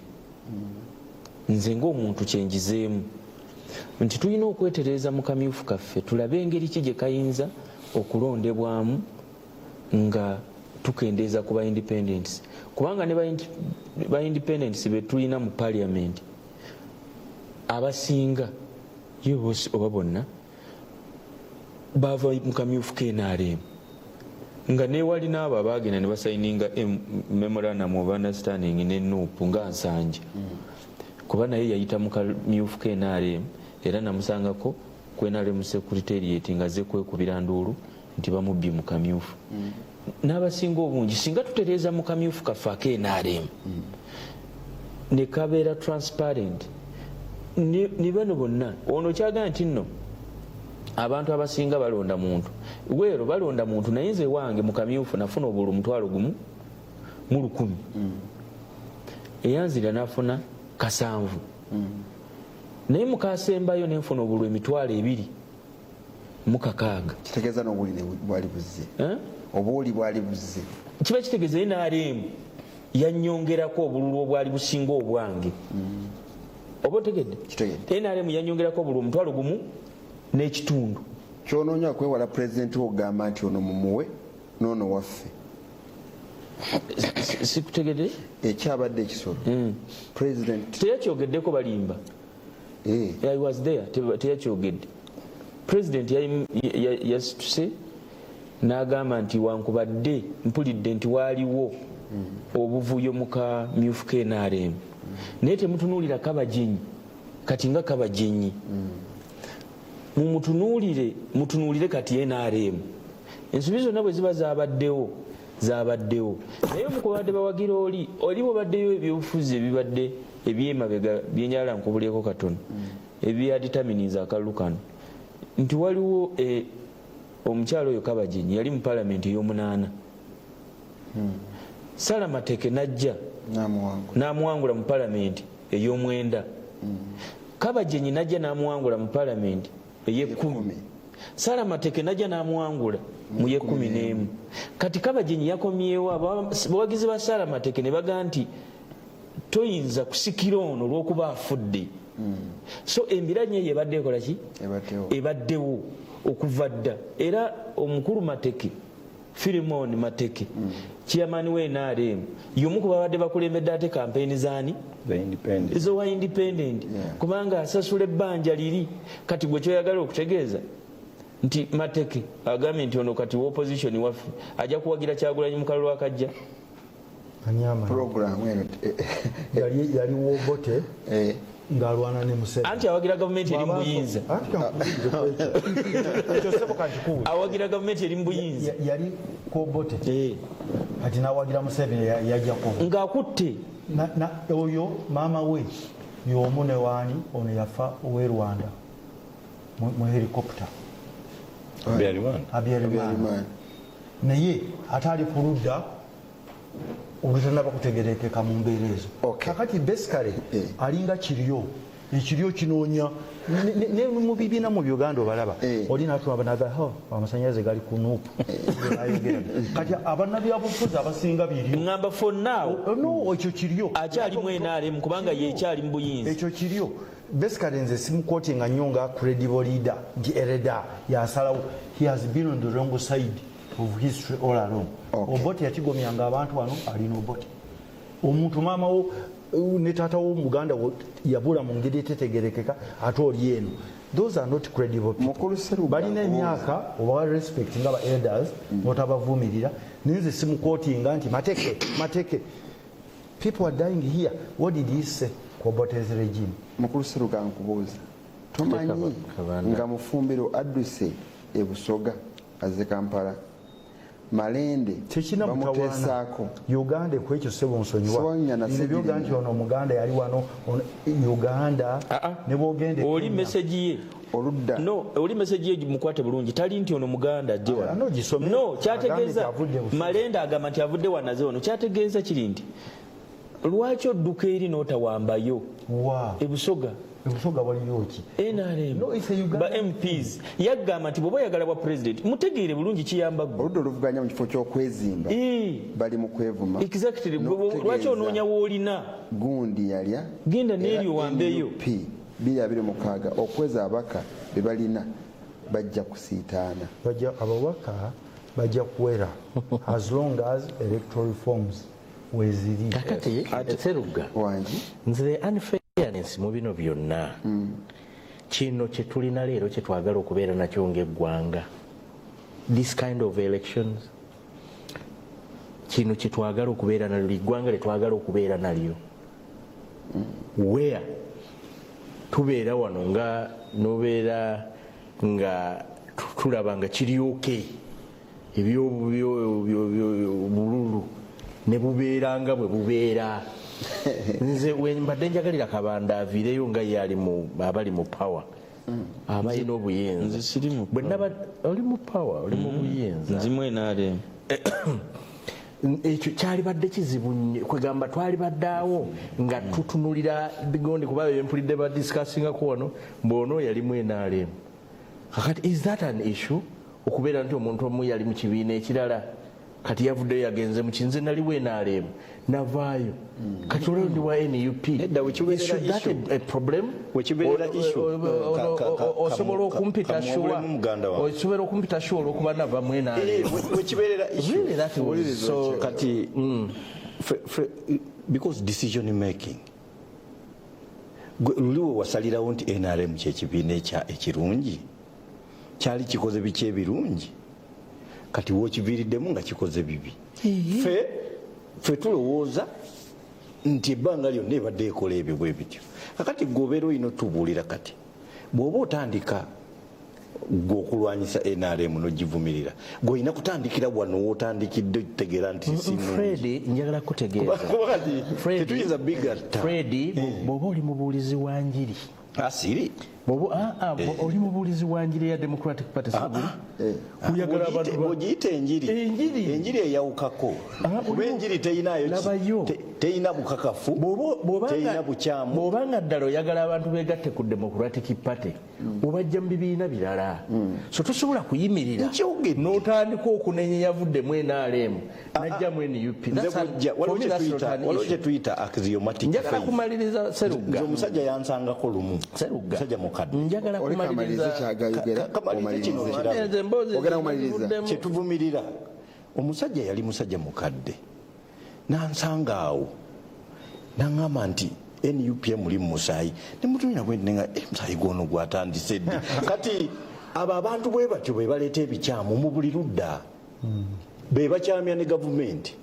Nze ng'omuntu kyenjizeemu nti tulina okwetereza mu kamyufu kaffe, tulabe engeri ki gye kayinza okulondebwamu nga tukendeeza ku ba independents, kubanga ne ba independents be tulina mu parliament abasinga ye bosi oba bonna bava mu kamyufu k'NRM, nga newali n'abo abagenda ne basayininga memorandum of understanding ne NUP nga Nsanja, kuba naye yayita mu kamyufu k'NRM era namusangako ku NRM secretariat nga azze kwekubira nduulu nti bamubbye mu kamyufu. N'abasinga obungi, singa tutereeza mu kamyufu kaffe ak'NRM ne kabeera transparent. Ni bano bonna ono kyagamba nti nno abantu abasinga balonda muntu weero, balonda muntu, naye nze wange mu kamyufu nafuna obululu 10,000, eyanzira nafuna 7, naye mukasembayo nenfuna obululu 26,000. Kitegeeza n'obuli bwali buzze. Eh? Obuwuli bwali buzze. Kiba kitegeeza NRM yanyongerako obululu obwali businga obwange, oba otegedde? Kitegedde. NRM yanyongerako obululu 500,000. Kyonoonya okwewala pulezidenti wo okugamba nti ono mumuwe noono waffe. Sikutegedde. Ekyabadde ekisolo pulezidenti. Teyakyogeddeko, balimba. I was there. Teyakyogedde. President yasituse n'agamba nti wankubadde mpulidde nti waaliwo obuvuyo mu kamyufu k'NRM, naye temutunuulira kabajenyi kati nga kabajenyi, mumutunuulire, mutunuulire kati NRM. Ensobi zonna bwe ziba zabaddewo, zabaddewo, naye mukubadde bawagira oli oli bwebaddeyo ebyobufuzi ebibadde ebyemabega byenjala nkubulyeko katono ebyadetermininza akalulu kano, nti waliwo omukyalo oyo Kabajenyi yali mu palamenti ey'omunaana, Sala Mateke najja namuwangula. N'amuwangula mu palamenti ey'omwenda. Kabajenyi najja n'amuwangula mu palamenti ey'ekumi. Ekumi. Sala Mateke najja n'amuwangula mu y'11. Kati Kabajenyi yakomyewo, abawagizi ba Sala Mateke ne bagaa nti toyinza kusikira ono olw'okuba afudde. So embiranye eyo ebadde ekola ki? Ebaddewo. Ebaddewo okuva dda. Era omukulu Mateke, Filimon Mateke, chairman we NRM, y'omu ku babadde bakulembedde ate kampeyini zaani? The independent. Ezowa independent. Kubanga asasula ebbanja liri. Kati gwe kyoyagala okutegeeza nti Mateke agambye nti ono kati opposition waffe ajja kuwagira Kyagulanyi mu kalulu akajja. Ani amanyi? Program eno Yali wobote ng'alwana ne Museveni. Anti awagira gavumenti eri mu buyinza. Anti kankubuulire ku ekyo. Ekyo ssebo kankikuwe. Awagira gavumenti eri mu buyinza. Yali kwobote, kati n'awagira Museveni, yajjako ng'akutte. Oyo maama we y'omu ne waani ono yafa ow'e Rwanda mu helicopter. Habyarimana. Habyarimana. Habyarimana. Naye ate ali ku ludda olutanaba kutegerekeka mu mbeera ezo. Kakati basically alinga kiryo, ekiryo kinoonya ne mu bibiina mu Uganda obalaba. Oli natulaba naga, "Ho, amasanyalaze gali ku NUP." Nayogera. Kati abannabyabufuzi abasinga biryo. Ŋŋamba for now No, ekyo kiryo. Akyali mu NRM kubanga yekyali mu buyinza. Ekyo kiryo. Basically nze simuquotinga nnyo nga credible leader nti ereda yasalawo. He has been on the wrong side of history all along. Obote yakigomyanga abantu wano, alina Obote omuntu maama wo ne taata wo muganda wo yabula mu ngeri etetegerekeka, ate oli eno. Those are not credible people. Mukulu Seruga, balina emyaka, obawa respect nga ba elders, notabavumirira, naye nze simuquotinga nti Mateke, Mateke. People are dying here. What did he say ku Obote's regime? Mukulu Seruga, nkubuuza, tomanyi Kabanda. nga Mufumbiro adduse e Busoga azze Kampala, Malende Tekina mutawaana. bamuteesaako. Uganda ekwekyo sebo nsonyiwa. Sewanyana Bino byoga Ssegirinya. nti ono omuganda yali wano Uganda Ah, ah. ne bwogenda e Oli Kenya. message ye oludda no, oli message ye mukwate bulungi, tali nti ono muganda ajje Ah, wano. no, gisome. No, Agambye kyategeeza nti avudde Busoga. Malende agamba nti avudde wanaze ono, kyategeeza kiri nti lwaki odduka eri n'otawambayo Wa ebusoga? Ebusoga waliyo ki? NRM. No, it's a Uganda- Ba MPs yagamba nti bw'oba oyagala bwa president mutegeere bulungi, kiyamba ggwe. Oludda oluvuganya mu kifo ky'okwezimba bali mu kwevuma Exactly. n'okutegeeza Lwaki onoonya woolina? Gundi yalya. Genda n'eri Era owambeyo. NUP 2026 okweza abaka be balina bajja kusiitaana. Bajja, ababaka bajja kuwera as long as electoral reforms weziri. Kakati Seruga, Wangi. Nze unfairness mu bino byonna, kino kyetulina leero kyetwagala okubeera nakyo ngaeggwanga, this kind of elections, kino kyetwagala okubeera nalyo, liggwanga lyetwagala okubeera nalyo, where tubeera wano nga nobeera nga tulaba nga kiryoke ebyobululu ne bubeera nga bwe bubeera. Nze wembadde njagalira Kabanda aviireyo nga ye ali mu abali mu power, abalina obuyinza. Nze siri mu Bwe naba oli mu power, oli mu buyinza. Nzimu NRM. Ekyo kyalibadde kizibu nnyo, kwegamba twalibadde awo nga tutunulira bigondi, kuba byempulidde badiscussingako wano mbwono yalimu NRM. Kakati is that an issue, okubeera nti omuntu omu yali mu kibiina ekirala, kati yavuddeyo yagenze mu kinze, naliwo NRM navaayo, kati olwo ndi wa NUP? Nedda, wekibeerera Should that issue. a problem? Wekibeerera issue, Osobola okumpita sure, kamuwulemu muganda wange. osobola okumpita sure olwokuba nava mu NRM? Wekibeerera issue. Really, that was so Kati because decision making, luli we wasalirawo nti NRM kyekibiina ekirungi, kyali kikoze biki ebirungi, kati wokiviiriddemu nga kikoze bibi. Fe tulowooza nti ebbanga lyonna ebadde ekola ebyo bwe bityo. Kakati gwe obeera olina otubuulira, kati bw'oba otandika gwe okulwanyisa NRM nogivumirira, gweolina kutandikira wano wootandikidde otegeera nti si nnungi. Fred, njagala kutegeeza. Kuba kati tetuyinza bigatta. Fred, bw'oba oli mubuulizi wa njiri, asiri bw'oba oli mubuulizi wa njiri ya Democratic Party, si oyagala abantu Bw'ogiyita enjiri, Enjiri. enjiri eyawukako, kuba enjiri teyinayo Labayo. Teyina bukakafu, teyina bukyamu. Bw'oba nga ddala oyagala abantu begatte ku Democratic Party, obajja mu bibiina birala, so tosobola kuyimirira Nkyogedde. n'otandika okunenya yavuddemu NRM najjamu NUP. Nze bwojja, waliwo kye tuyita axiomatic Njagala faith. kumaliriza, Serugga. Nze omusajja yansangako lumu, Serugga. musajja mukadde. Njagala Oleka amalirize kumaliriza. kyagayogera. Kamalirize kino. Omalirize. Kirabo. Nze emboozi Ogenda kumaliriza. nzivuddemu. Kyetuvumirira, omusajja yali musajja mukadde, nansanga awo naŋŋamba nti NUP muli mu musaayi, nemutumira bwe nti nga musaayi gwono gwatandise ddi? Kati abo abantu bwe batyo be baleeta ebikyamu mu buli ludda, be bakyamya ne gavumenti,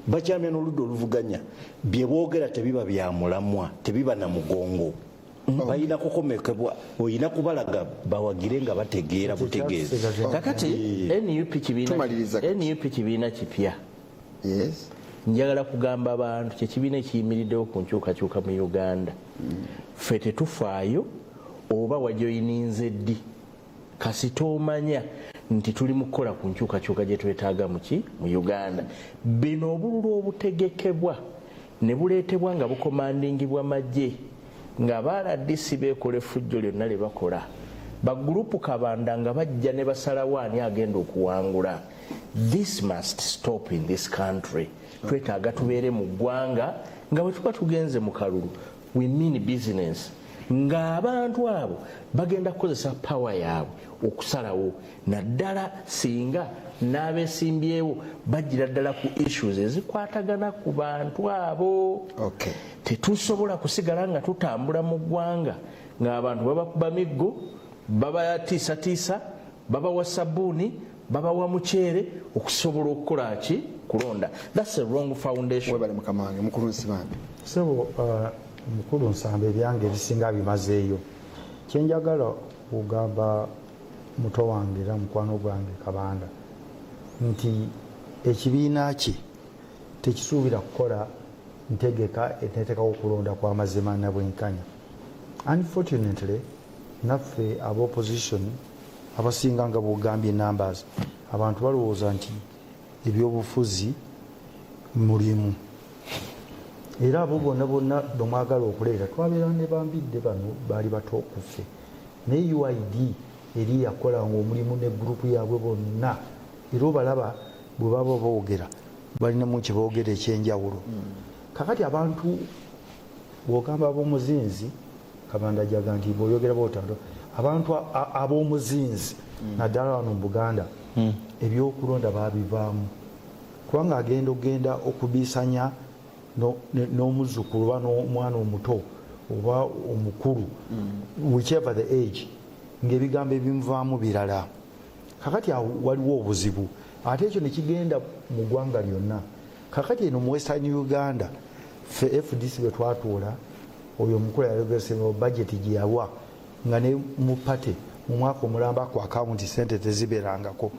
bakyamya n'oludda oluvuganya. Bye boogera tebiba bya mulamwa, tebiba na mugongo, balina kukomekebwa, olina kubalaga bawagire nga bategeera butegeezi. Kakati NUP kibiina, Tumaliriza kati. NUP kibiina kipya. Njagala kugamba abantu, kyekibiina ekiyimiriddewo ku nkyukakyuka mu Uganda. Ffe tetufaayo oba wajoyininze ddi, kasita omanya nti tuli mu kukola ku nkyukakyuka gye twetaaga muki mu Uganda. Bino obululu obutegekebwa ne buleetebwa nga bukomandingibwa magye, nga ba RDC beekola effujjo lyonna lye bakola, bagurupu Kabanda nga bajja ne basalawo ani agenda okuwangula. This must stop in this country. Twetaaga tubeere mu ggwanga nga bwe tuba tugenze mu kalulu, we mean business, ng'abantu abo bagenda kukozesa power yaabwe okusalawo, naddala singa n'abeesimbyewo bagira ddala ku issues ezikwatagana ku bantu abo. Tetusobola kusigala nga tutambula mu ggwanga ng'abantu babakuba miggo, babatiisatiisa, babawa sabbuuni, babawa muceere okusobola okukola ki? Kulonda. That's a wrong foundation. Webale mukama wange mukulu Nsibambi. Sebo mukulu Nsamba, ebyange ebisinga bimazeeyo. Kyenjagala kugamba muto wange era mukwano gwange Kabanda nti ekibiina kye tekisuubira kukola ntegeka eneteekawo okulonda kw'amazima nabwenkanya. Unfortunately, naffe aba opposition abasinga, nga bwogambye numbers, abantu balowooza nti ebyobufuzi mulimu, era abo bonna bonna bemwagala okuleeta, twabeera ne bambidde bano baali bato kuffe, naye UID eri yakolanga omulimu ne gurupu yaabwe bonna, era obalaba bwe baba boogera balinamu kyeboogera ekyenjawulo. Kakati abantu bwogamba ab'omuzinzi, Kabanda jaga nti bwoyogera bwotando abantu ab'omuzinzi, naddala wano mu Buganda, ebyokulonda babivaamu, kubanga agenda okugenda okubiisanya n'omuzzukulu oba n'omwana omuto oba omukulu, whichever the age, ng'ebigambo ebimuvaamu birala. Kakati awo waliwo obuzibu, ate ekyo nekigenda mu ggwanga lyonna. Kakati eno mu Western Uganda, ffe FDC bwe twatuula, oyo omukulu yayogesebwa budget gye yawa nga ne mu party mu mwaka omulamba ku akawunti sente tezibeerangako.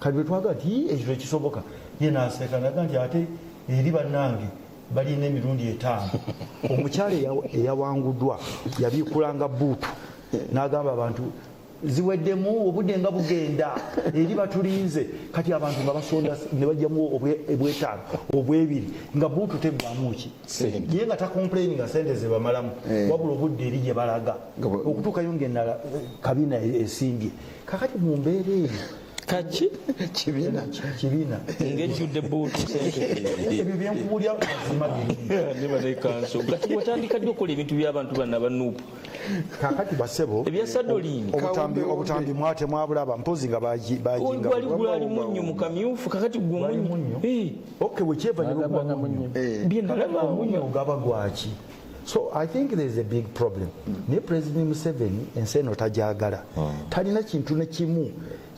Kati bwe twaga nti, "Ii, ekyo tekisoboka," ye naseka naga nti ate eri bannange Balina emirundi 5. Omukyala eyawanguddwa yabikulanga buutu n'agamba abantu ziweddemu, obudde nga bugenda eri batulinze. Kati abantu nga basonda ne bajjamu obwetaano, obwebiri, nga buutu teggwamu ki, ye nga tacomplain nga sente zebamalamu, wabula obudde eri gye balaga okutuukayo ngaenala kabina esimbye. Kakati mu mbeera eyo Kaki? Kibiina. Kibiina. Ng'ejjudde buutu sente. Ebyo byenkubuulya mazima gennyini. Nebanekanso kati watandika ddi okukola ebintu by'abantu bano aba NUP? Kakati basebo, Ebya Sadolini. Obutambi mwate mwabulaba, mpozi nga bajinga. Gwali gwali munnyo mu kamyufu, kakati gwe Gwali munnyo. munnyo. Okay, wekyeva ne guba munnyo. Byenalaba. Omunnyo ogaba gwaki? So I think there is a big problem, naye President Museveni ensi eno tajagala. Talina kintu nekimu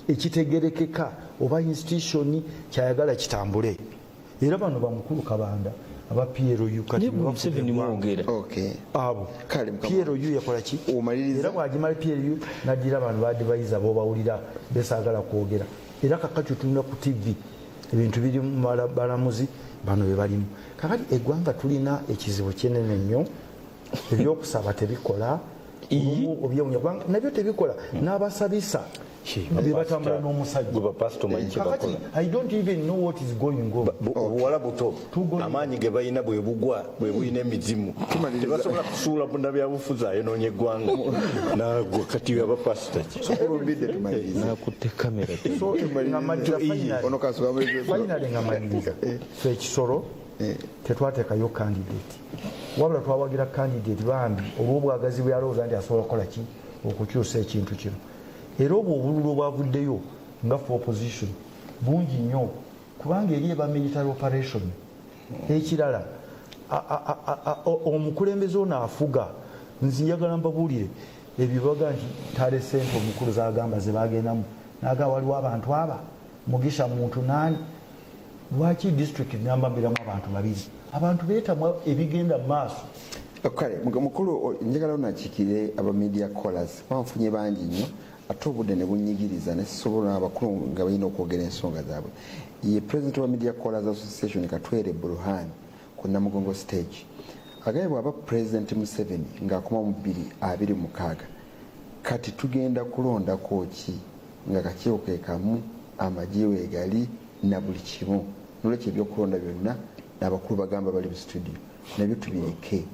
ekitegerekeka oba institution kyayagala kitambule. Era bano bamukulu Kabanda aba PLU kati Naye be bafuga Museveni eggwanga. mwogera. Okay. Abo Kale, mukama. PLU yakola ki? Omaliriza. Era bwagimala PLU naddira abantu badivaiza bobawulira besagala kwogera. Era kakati otunula ku TV, ebintu biri mu balamuzi bano be balimu. Kakati eggwanga tulina ekizibu kinene nnyo. Ebyokusaba tebikola, olumu obyewunya kubanga nabyo tebikola, n'abasabisa be batambula n'omusajja. Gwe bapasito manyi kye Kakati bakola. I don't even know what is going on. Obuwala buto, amaanyi ge balina bwe bugwa bwe bulina emizimu, tebasobola kusuula munnabyabufuzi ayonoonya eggwanga nagwa. Kati abapasita ki? Kulumbidde, tumalirize. Nakutte kamera. So nga maliriza, Ono kasooka amalirize. finally nga maliriza, fe ekisolo tetwateekayo candidate, wabula twawagira candidate bambi olw'obwagazi bwe yalowooza nti asobola kukola ki, okukyusa ekintu kino. Era obwo obululu obwavuddeyo nga for opposition bungi nnyo, kubanga eri eba military operation. Ekirala, omukulembeze ono afuga, nze njagala mbabuulire ebibaga nti tale sente omukulu zagamba zebagendamu, naga waliwo abantu aba Mugisha Muntu nani. Lwaki district namba mbiramu abantu babiri? Abantu beetamwa ebigenda mu maaso. Kale mukulu, njagala onakiikirire aba media callers, kuba nfunye bangi nnyo ate obudde ne bunyigiriza nesisobola abakulu nga balina okwogera ensonga zaabwe. Ye president wa Media Callers Association, Katwere Burhan, ku Namugongo stage, agambye bw'aba President Museveni ng'akoma mu 2026, kati tugenda kulondako ki nga kakiiko ke kamu, amagye weegali na buli kimu? Nolwekyo ebyokulonda byonna n'abakulu bagamba bali mu studio nabyo tubireke.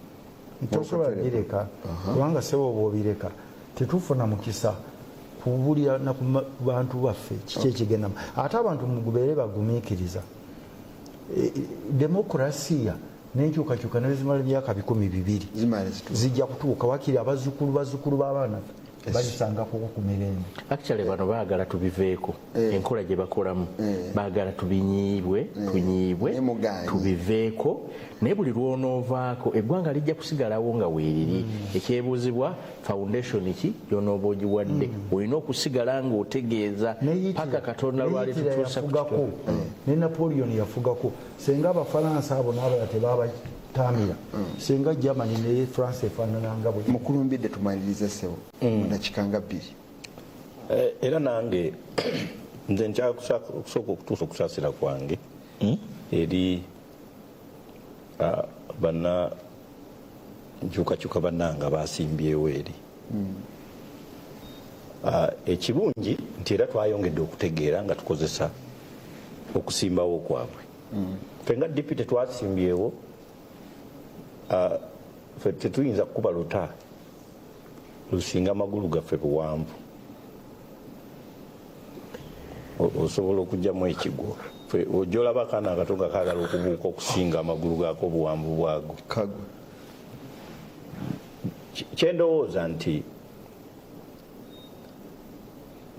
Tosobola bireka, kubanga sebo bwobireka tetufuna mukisa kubulira na ku bantu baffe kiki ekigendamu. Ate abantu mugubeere bagumiikiriza. Demokrasiya n'enkyukakyuka nebizimala emyaka 200 Zimala zituuka. Zijja kutuuka, wakiri abazzukulu bazzukulu b'abaana balisangako ku mirembe. Actually bano baagala tubiveeko, enkola gye bakolamu baagala tubinyiibwe, tunyiibwe. Ne mugaanyi. Tubiveeko, naye buli lwonoovaako eggwanga lijja kusigalawo nga weeriri. Ekyebuuzibwa, foundation ki gyonooba ogiwadde? Olina okusigala ng'otegeeza Ne Hitler- paka Katonda ne lwali Hitler tutuusa ku yafugako, ne Napoleon yafugako. Senga Abafalansa abo n'abalala tebabatamira, senga Germany ne France efaanananga bwe. Mukulumbidde, tumalirize ssebo mu dakika nga 2. Era nange nze nkyakusooka okutuusa okusaasira kwange eri banna nkyukakyuka bannanga basimbyewo eri. Ekirungi nti era twayongedde okutegeera nga tukozesa okusimbawo kwabwe. Ffe nga DP tetwasimbyewo, ffe tetuyinza kukuba luta lusinga amagulu gaffe buwanvu. Osobola okugyamu ekigwo. Ffe ojja olaba akaana akato nga kaagala okubuuka okusinga amagulu gaako obuwanvu bwago. Kagwe. Kyendowooza nti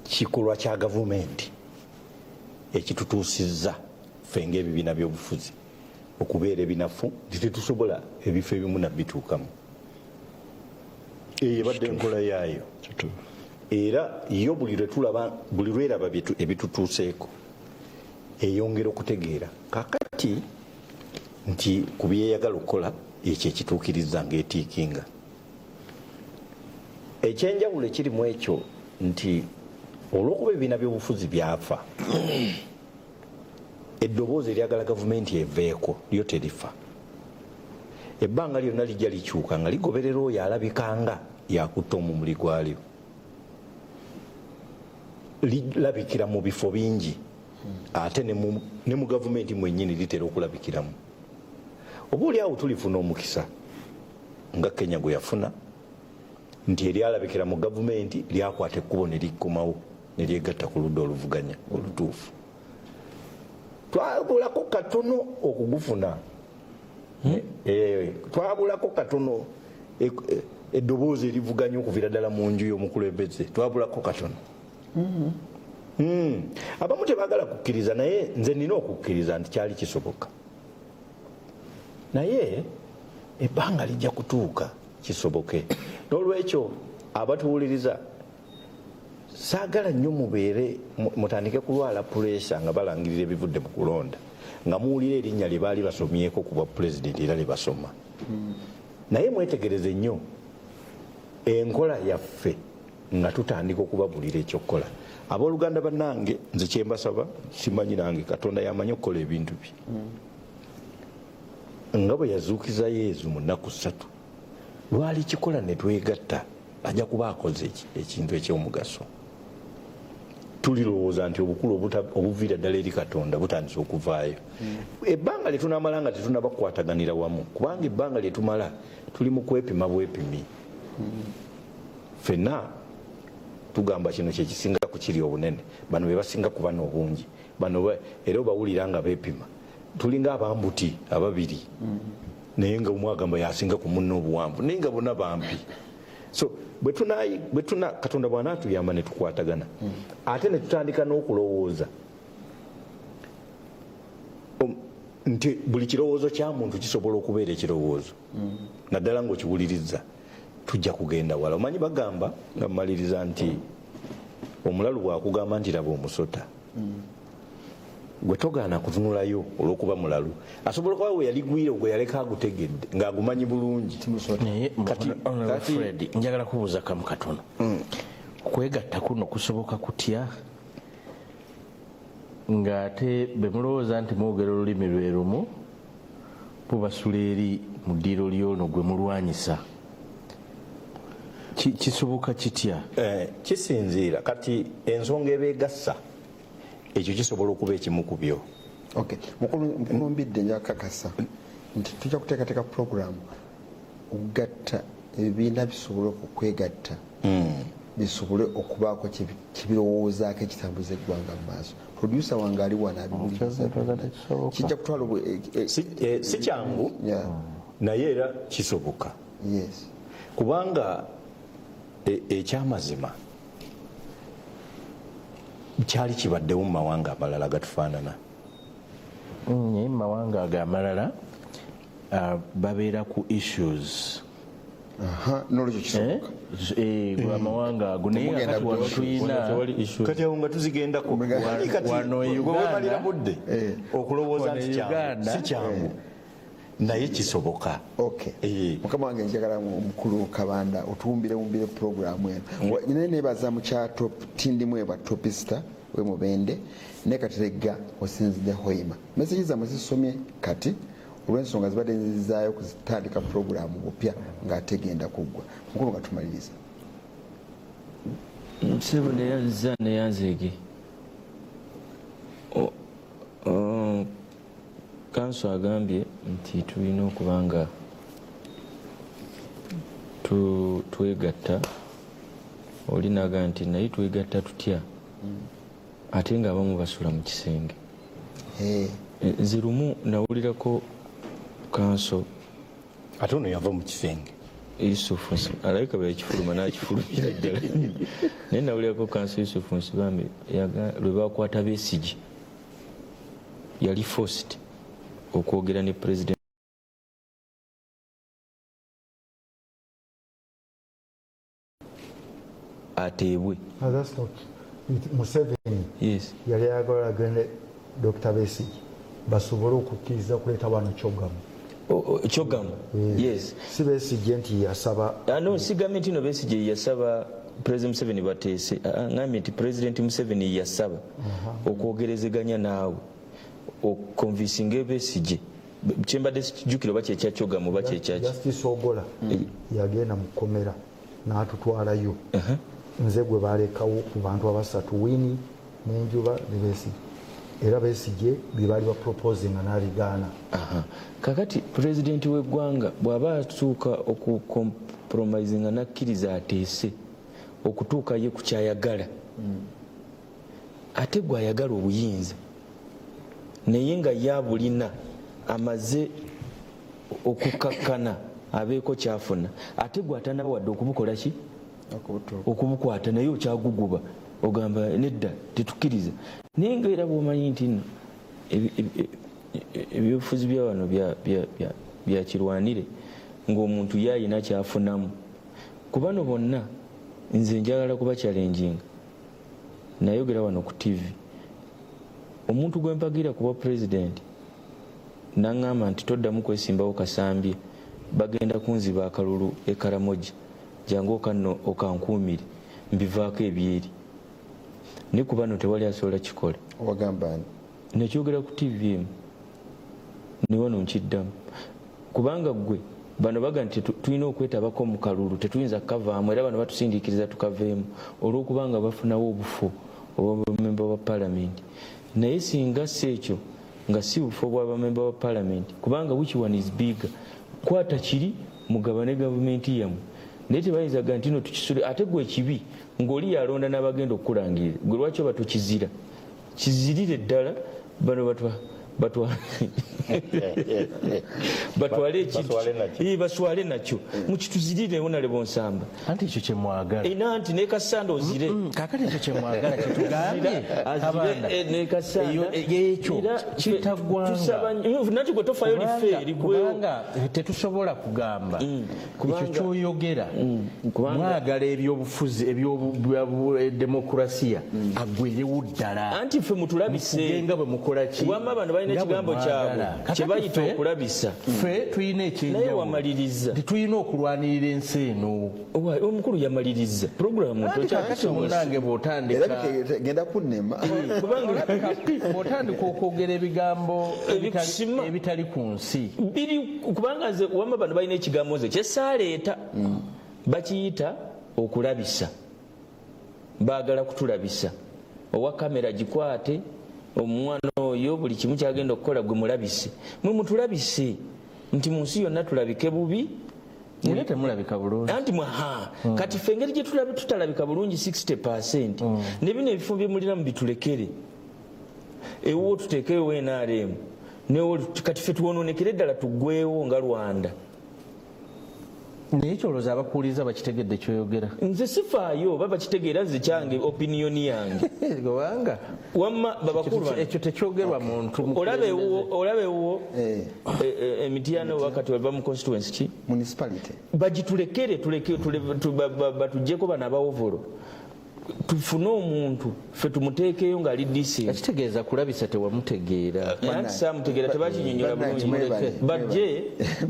kikolwa kya gavumenti ekitutuusizza ffe ng'ebibiina by'obufuzi okubeera ebinafu nti tetusobola ebifo ebimu nabituukamu. Eyo ebadde enkola yaayo, era yo buli lwetulaba, buli lweraba ebitutuuseeko eyongera okutegeera kakati nti ku byeyagala okukola ekyo ekituukiriza ng'etiikinga. Ekyenjawulo ekirimu ekyo nti olw'okuba ebibiina by'obufuzi byafa, eddoboozi eryagala gavumenti eveeko lyo terifa. Ebbanga lyonna lijja likyuka nga ligoberera oyo alabikanga yakutta omumuli gwalyo. Lirabikira mu bifo bingi, ate ne mu gavumenti mwennyini litera okulabikiramu. Oba oli awo tulifuna omukisa nga Kenya gwe yafuna, nti eryalabikira mu gavumenti lyakwata ekkubo ne likomawo ne lyegatta ku ludda oluvuganya olutuufu. Twabulako katono okugufuna. Twabulako katono eddoboozi erivuganya okuviira ddala mu nju y'omukulembeze, twabulako katono. Abamu tebaagala kukkiriza, naye nze nina okukkiriza nti kyali kisoboka, naye ebbanga lijja kutuuka kisoboke. N'olwekyo abatuwuliriza, saagala nnyo mubeere mutandike kulwala pressure nga balangirira ebivudde mu kulonda, nga muwulira erinnya lye baali basomyeko ku bwa pulezidenti era lye basoma. Naye mwetegereze nnyo enkola yaffe nga tutandika okubabulira ekyokukola. Abooluganda bannange, nze kyembasaba, simanyi nange, Katonda yamanyi okukola ebintu bye. Nga bwe yazuukiza Yezu mu nnaku 3, lwali kikola ne twegatta, ajja kuba akoze ekintu eky'omugaso. Tulirowooza nti obukulu obuviira ddala eri Katonda butandise okuvaayo. Ebbanga lye tunaamala nga tetunnaba kukwataganira wamu, kubanga ebbanga lye tumala tuli mu kwepima bwepimi. Ffenna tugamba kino kye kisinga ku kiri obunene, bano be basinga ku bano obungi, bano era obawulira nga beepima. Tulinga abambuti ababiri, naye nga omu agamba yasinga ku munne obuwanvu, naye nga bonna bampi. So bwe tuna Katonda bw'anaatuyamba ne tukwatagana, ate ne tutandika n'okulowooza nti buli kirowoozo kya muntu kisobola okubeera ekirowoozo, naddala ng'okiwuliriza, tujja kugenda wala. Omanyi bagamba, nga mmaliriza, nti omulalu bw'akugamba nti laba omusota, gwe togaana kutunulayo olw'okuba mulalu. Asobola okuba we yaligwire gwe yaleka agutegedde ng'agumanyi bulungi. Naye Honorable Fred, njagala kubuuza kamu katono. Okwegatta kuno kusoboka kutya ng'ate be mulowooza nti mwogera olulimi lwe lumu bubasula eri mu ddiiro lyono gwe mulwanyisa? Kisoboka kitya? Kisinziira kati ensonga ebeegassa, ekyo kisobola okuba ekimu ku byo. Okay, mukulu Mbidde, njakakasa nti tujja kuteekateeka puroguramu okugatta ebibiina bisobole okwegatta, bisobole okubaako kibirowoozaako ekitambuza eggwanga mu maaso. Producer wange ali wano abiwuliriza. Tekisoboka. Kijja kutwala Si kyangu, naye era kisoboka. Kubanga ekyamazima kyali kibaddewo mu mawanga amalala agatufaanana. Naye mu mawanga ago amalala babeera ku issues. Aha, nolwekyo kisoboka. Eh, amawanga ago, naye Temugenda kati wano ku tuyina Tewali issue. Kati awo nga tuzigendako. Wano- Kati wano gwe Uganda- wemalira budde okulowooza Wano nti kyangu. Uganda- Si kyangu, naye kisoboka. Okay. Mukama wange, njagala omukulu Kabanda otuwumbire wumbire puroguramu eno. Naye nebaza mukyato Tindimwebwa Topista we Mubende ne Kateregga osinzidde Hoima. Message zammwe zisomye kati olw'ensonga zibadde nzizaayo kuzitandika puroguramu bupya ng'ategenda kuggwa. Mukulu, nga tumaliriza. Nsebo, neyanziza, neyanzeege. Kanso agambye nti tulina okuba nga twegatta. Oli naga nti naye twegatta tutya ate nga abamu basula mu kisenge? Nze lumu nawulirako kanso Ate ono yava mu kisenge. Yusufu alabika bwe yakifuluma n'akifulumira ddala, naye nawulirako kanso Yusufu Nsibambi lwe bakwata Besigye, yali forced okwogera ne president ateebwe. No, that's not Museveni. Yes. Yali ayagala agende Dr Besigye basobole okukkiriza okuleeta wano CHOGM. CHOGM, yes. Si Besigye nti yasaba. Ah, no, sigambye nti no Besigye yasaba President Museveni bateese. Ah, ah, ngambye nti President Museveni yasaba okwogerezeganya naawe okonvinsinga Besigye. Kyembadde kijjukira oba kyekyakyogamu oba kyekyaki. Justice Ogola yagenda mu kkomera n'atutwalayo. Nze gwe balekawo ku bantu abasatu, Winnie n'Enjuba ne Besigye, era Besigye bye baali baproposinga n'abigaana. Aha. Kakati pulezidenti w'eggwanga bw'aba atuuka okucompromisinga nakkiriza ateese okutuukayo ku kyayagala, ate gwe ayagala obuyinza naye nga ye abulina, amaze okukakkana abeeko kyafuna, ate gwe atanaba wadde okubukola ki, okubukwata, naye okyaguguba ogamba nedda tetukkiriza. Naye nga era bwomanyi nti nno ebyobufuzi bya wano bya kirwanire, ng'omuntu ye ayina kyafunamu. Ku bano bonna nze njagala kuba challenginga. Nayogera wano ku TV, omuntu gwe mpagira kuba pulezidenti naŋŋamba nti toddamu kwesimbawo Kasambye, bagenda kunziba akalulu e Karamoja, jangu okanno okankuumire mbivaako ebyeri. Naye ku bano tewali asobola kikola. Wagamba ni? Nakyogera ku TV emu ne wano nkiddamu, kubanga gwe bano baga nti tulina okwetabako mu kalulu, tetuyinza kukavaamu, era bano batusindiikiriza tukaveemu olw'okubanga bafunawo obufo obwabamemba ba palamenti. Naye singa si ekyo, nga si bufo bwabamemba ba palamenti, kubanga which one is bigger, kwata kiri mugabane gavumenti yammwe. Naye tebayinza ga nti no tukisule. Ate gwe ekibi ng'oli yalonda n'abagenda okukulangirira, gwe lwaki oba tokizira? Kizirire ddala bano batwale ekintu. Baswale nakyo. Baswale nakyo, mukituzirire honorable Nsamba. Anti ekyo kyemwagala. Nanti ne Kasanda ozire. Kakati ekyo kyemwagala kyetugambye. Azire ne Kasanda. Ekyo Era kitaggwanga. tusaba nnyo, nati gwe tofayo life erigwewo. Kubanga tetusobola kugamba ekyo kyoyogera. Kubanga- Mwagala ebyobufuzi ebyodemokurasiya agwerewo ddala. Anti ffe mutulabise. Mufuge nga bwe mukola ki. Wamma bano balina Nga bwe ekigambo kyabwe mwagala. kye Kakati bayita okulabisa. Ffe tulina ekyenjawulo. Naye wamaliriza. Nti tulina okulwanirira ensi eno. Omukulu yamaliriza puroguramu. Anti kakati munnange bw'otandika Era genda kunnema. Kubanga bw'otandika okwogera ebigambo Ebikusima. ebitali ku nsi. Biri kubanga nze wamma bano balina ekigambo nze kyesaleeta bakiyita okulabisa. Baagala kutulabisa, owa kamera gikwate omwana oyo, buli kimu kyagenda okukola gwe mulabise. Mwe mutulabise nti mu nsi yonna tulabike bubi. Era temulabika bulungi. Anti mwaha kati ffe engeri gyetulabe tutalabika bulungi 60, ne bino ebifo byemuliramu bitulekere ewo, tuteekewo NRM newo. Kati ffe tuwononekere ddala tuggwewo nga Rwanda. Naye kyolooza abakuwuliriza bakitegedde kyoyogera? Nze sifaayo oba bakitegeera, nze kyange opinion yange. Kubanga Wamma babakulu bano ekyo tekyogerwa muntu. Olaba ewuwo, olaba ewuwo. Eh. Emityana wakati wava mu constituency ki? Municipality. Bagitulekere batuggyeko bano abawovolo, tufune omuntu ffe tumuteekeyo ng'ali decent. Ekitegeeza kulabisa tewamutegeera. Anti saamutegeera, tebakinyonyola Bannange, bulungi. mwebale, Bajje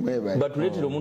mwebale. batuleetere omuntu.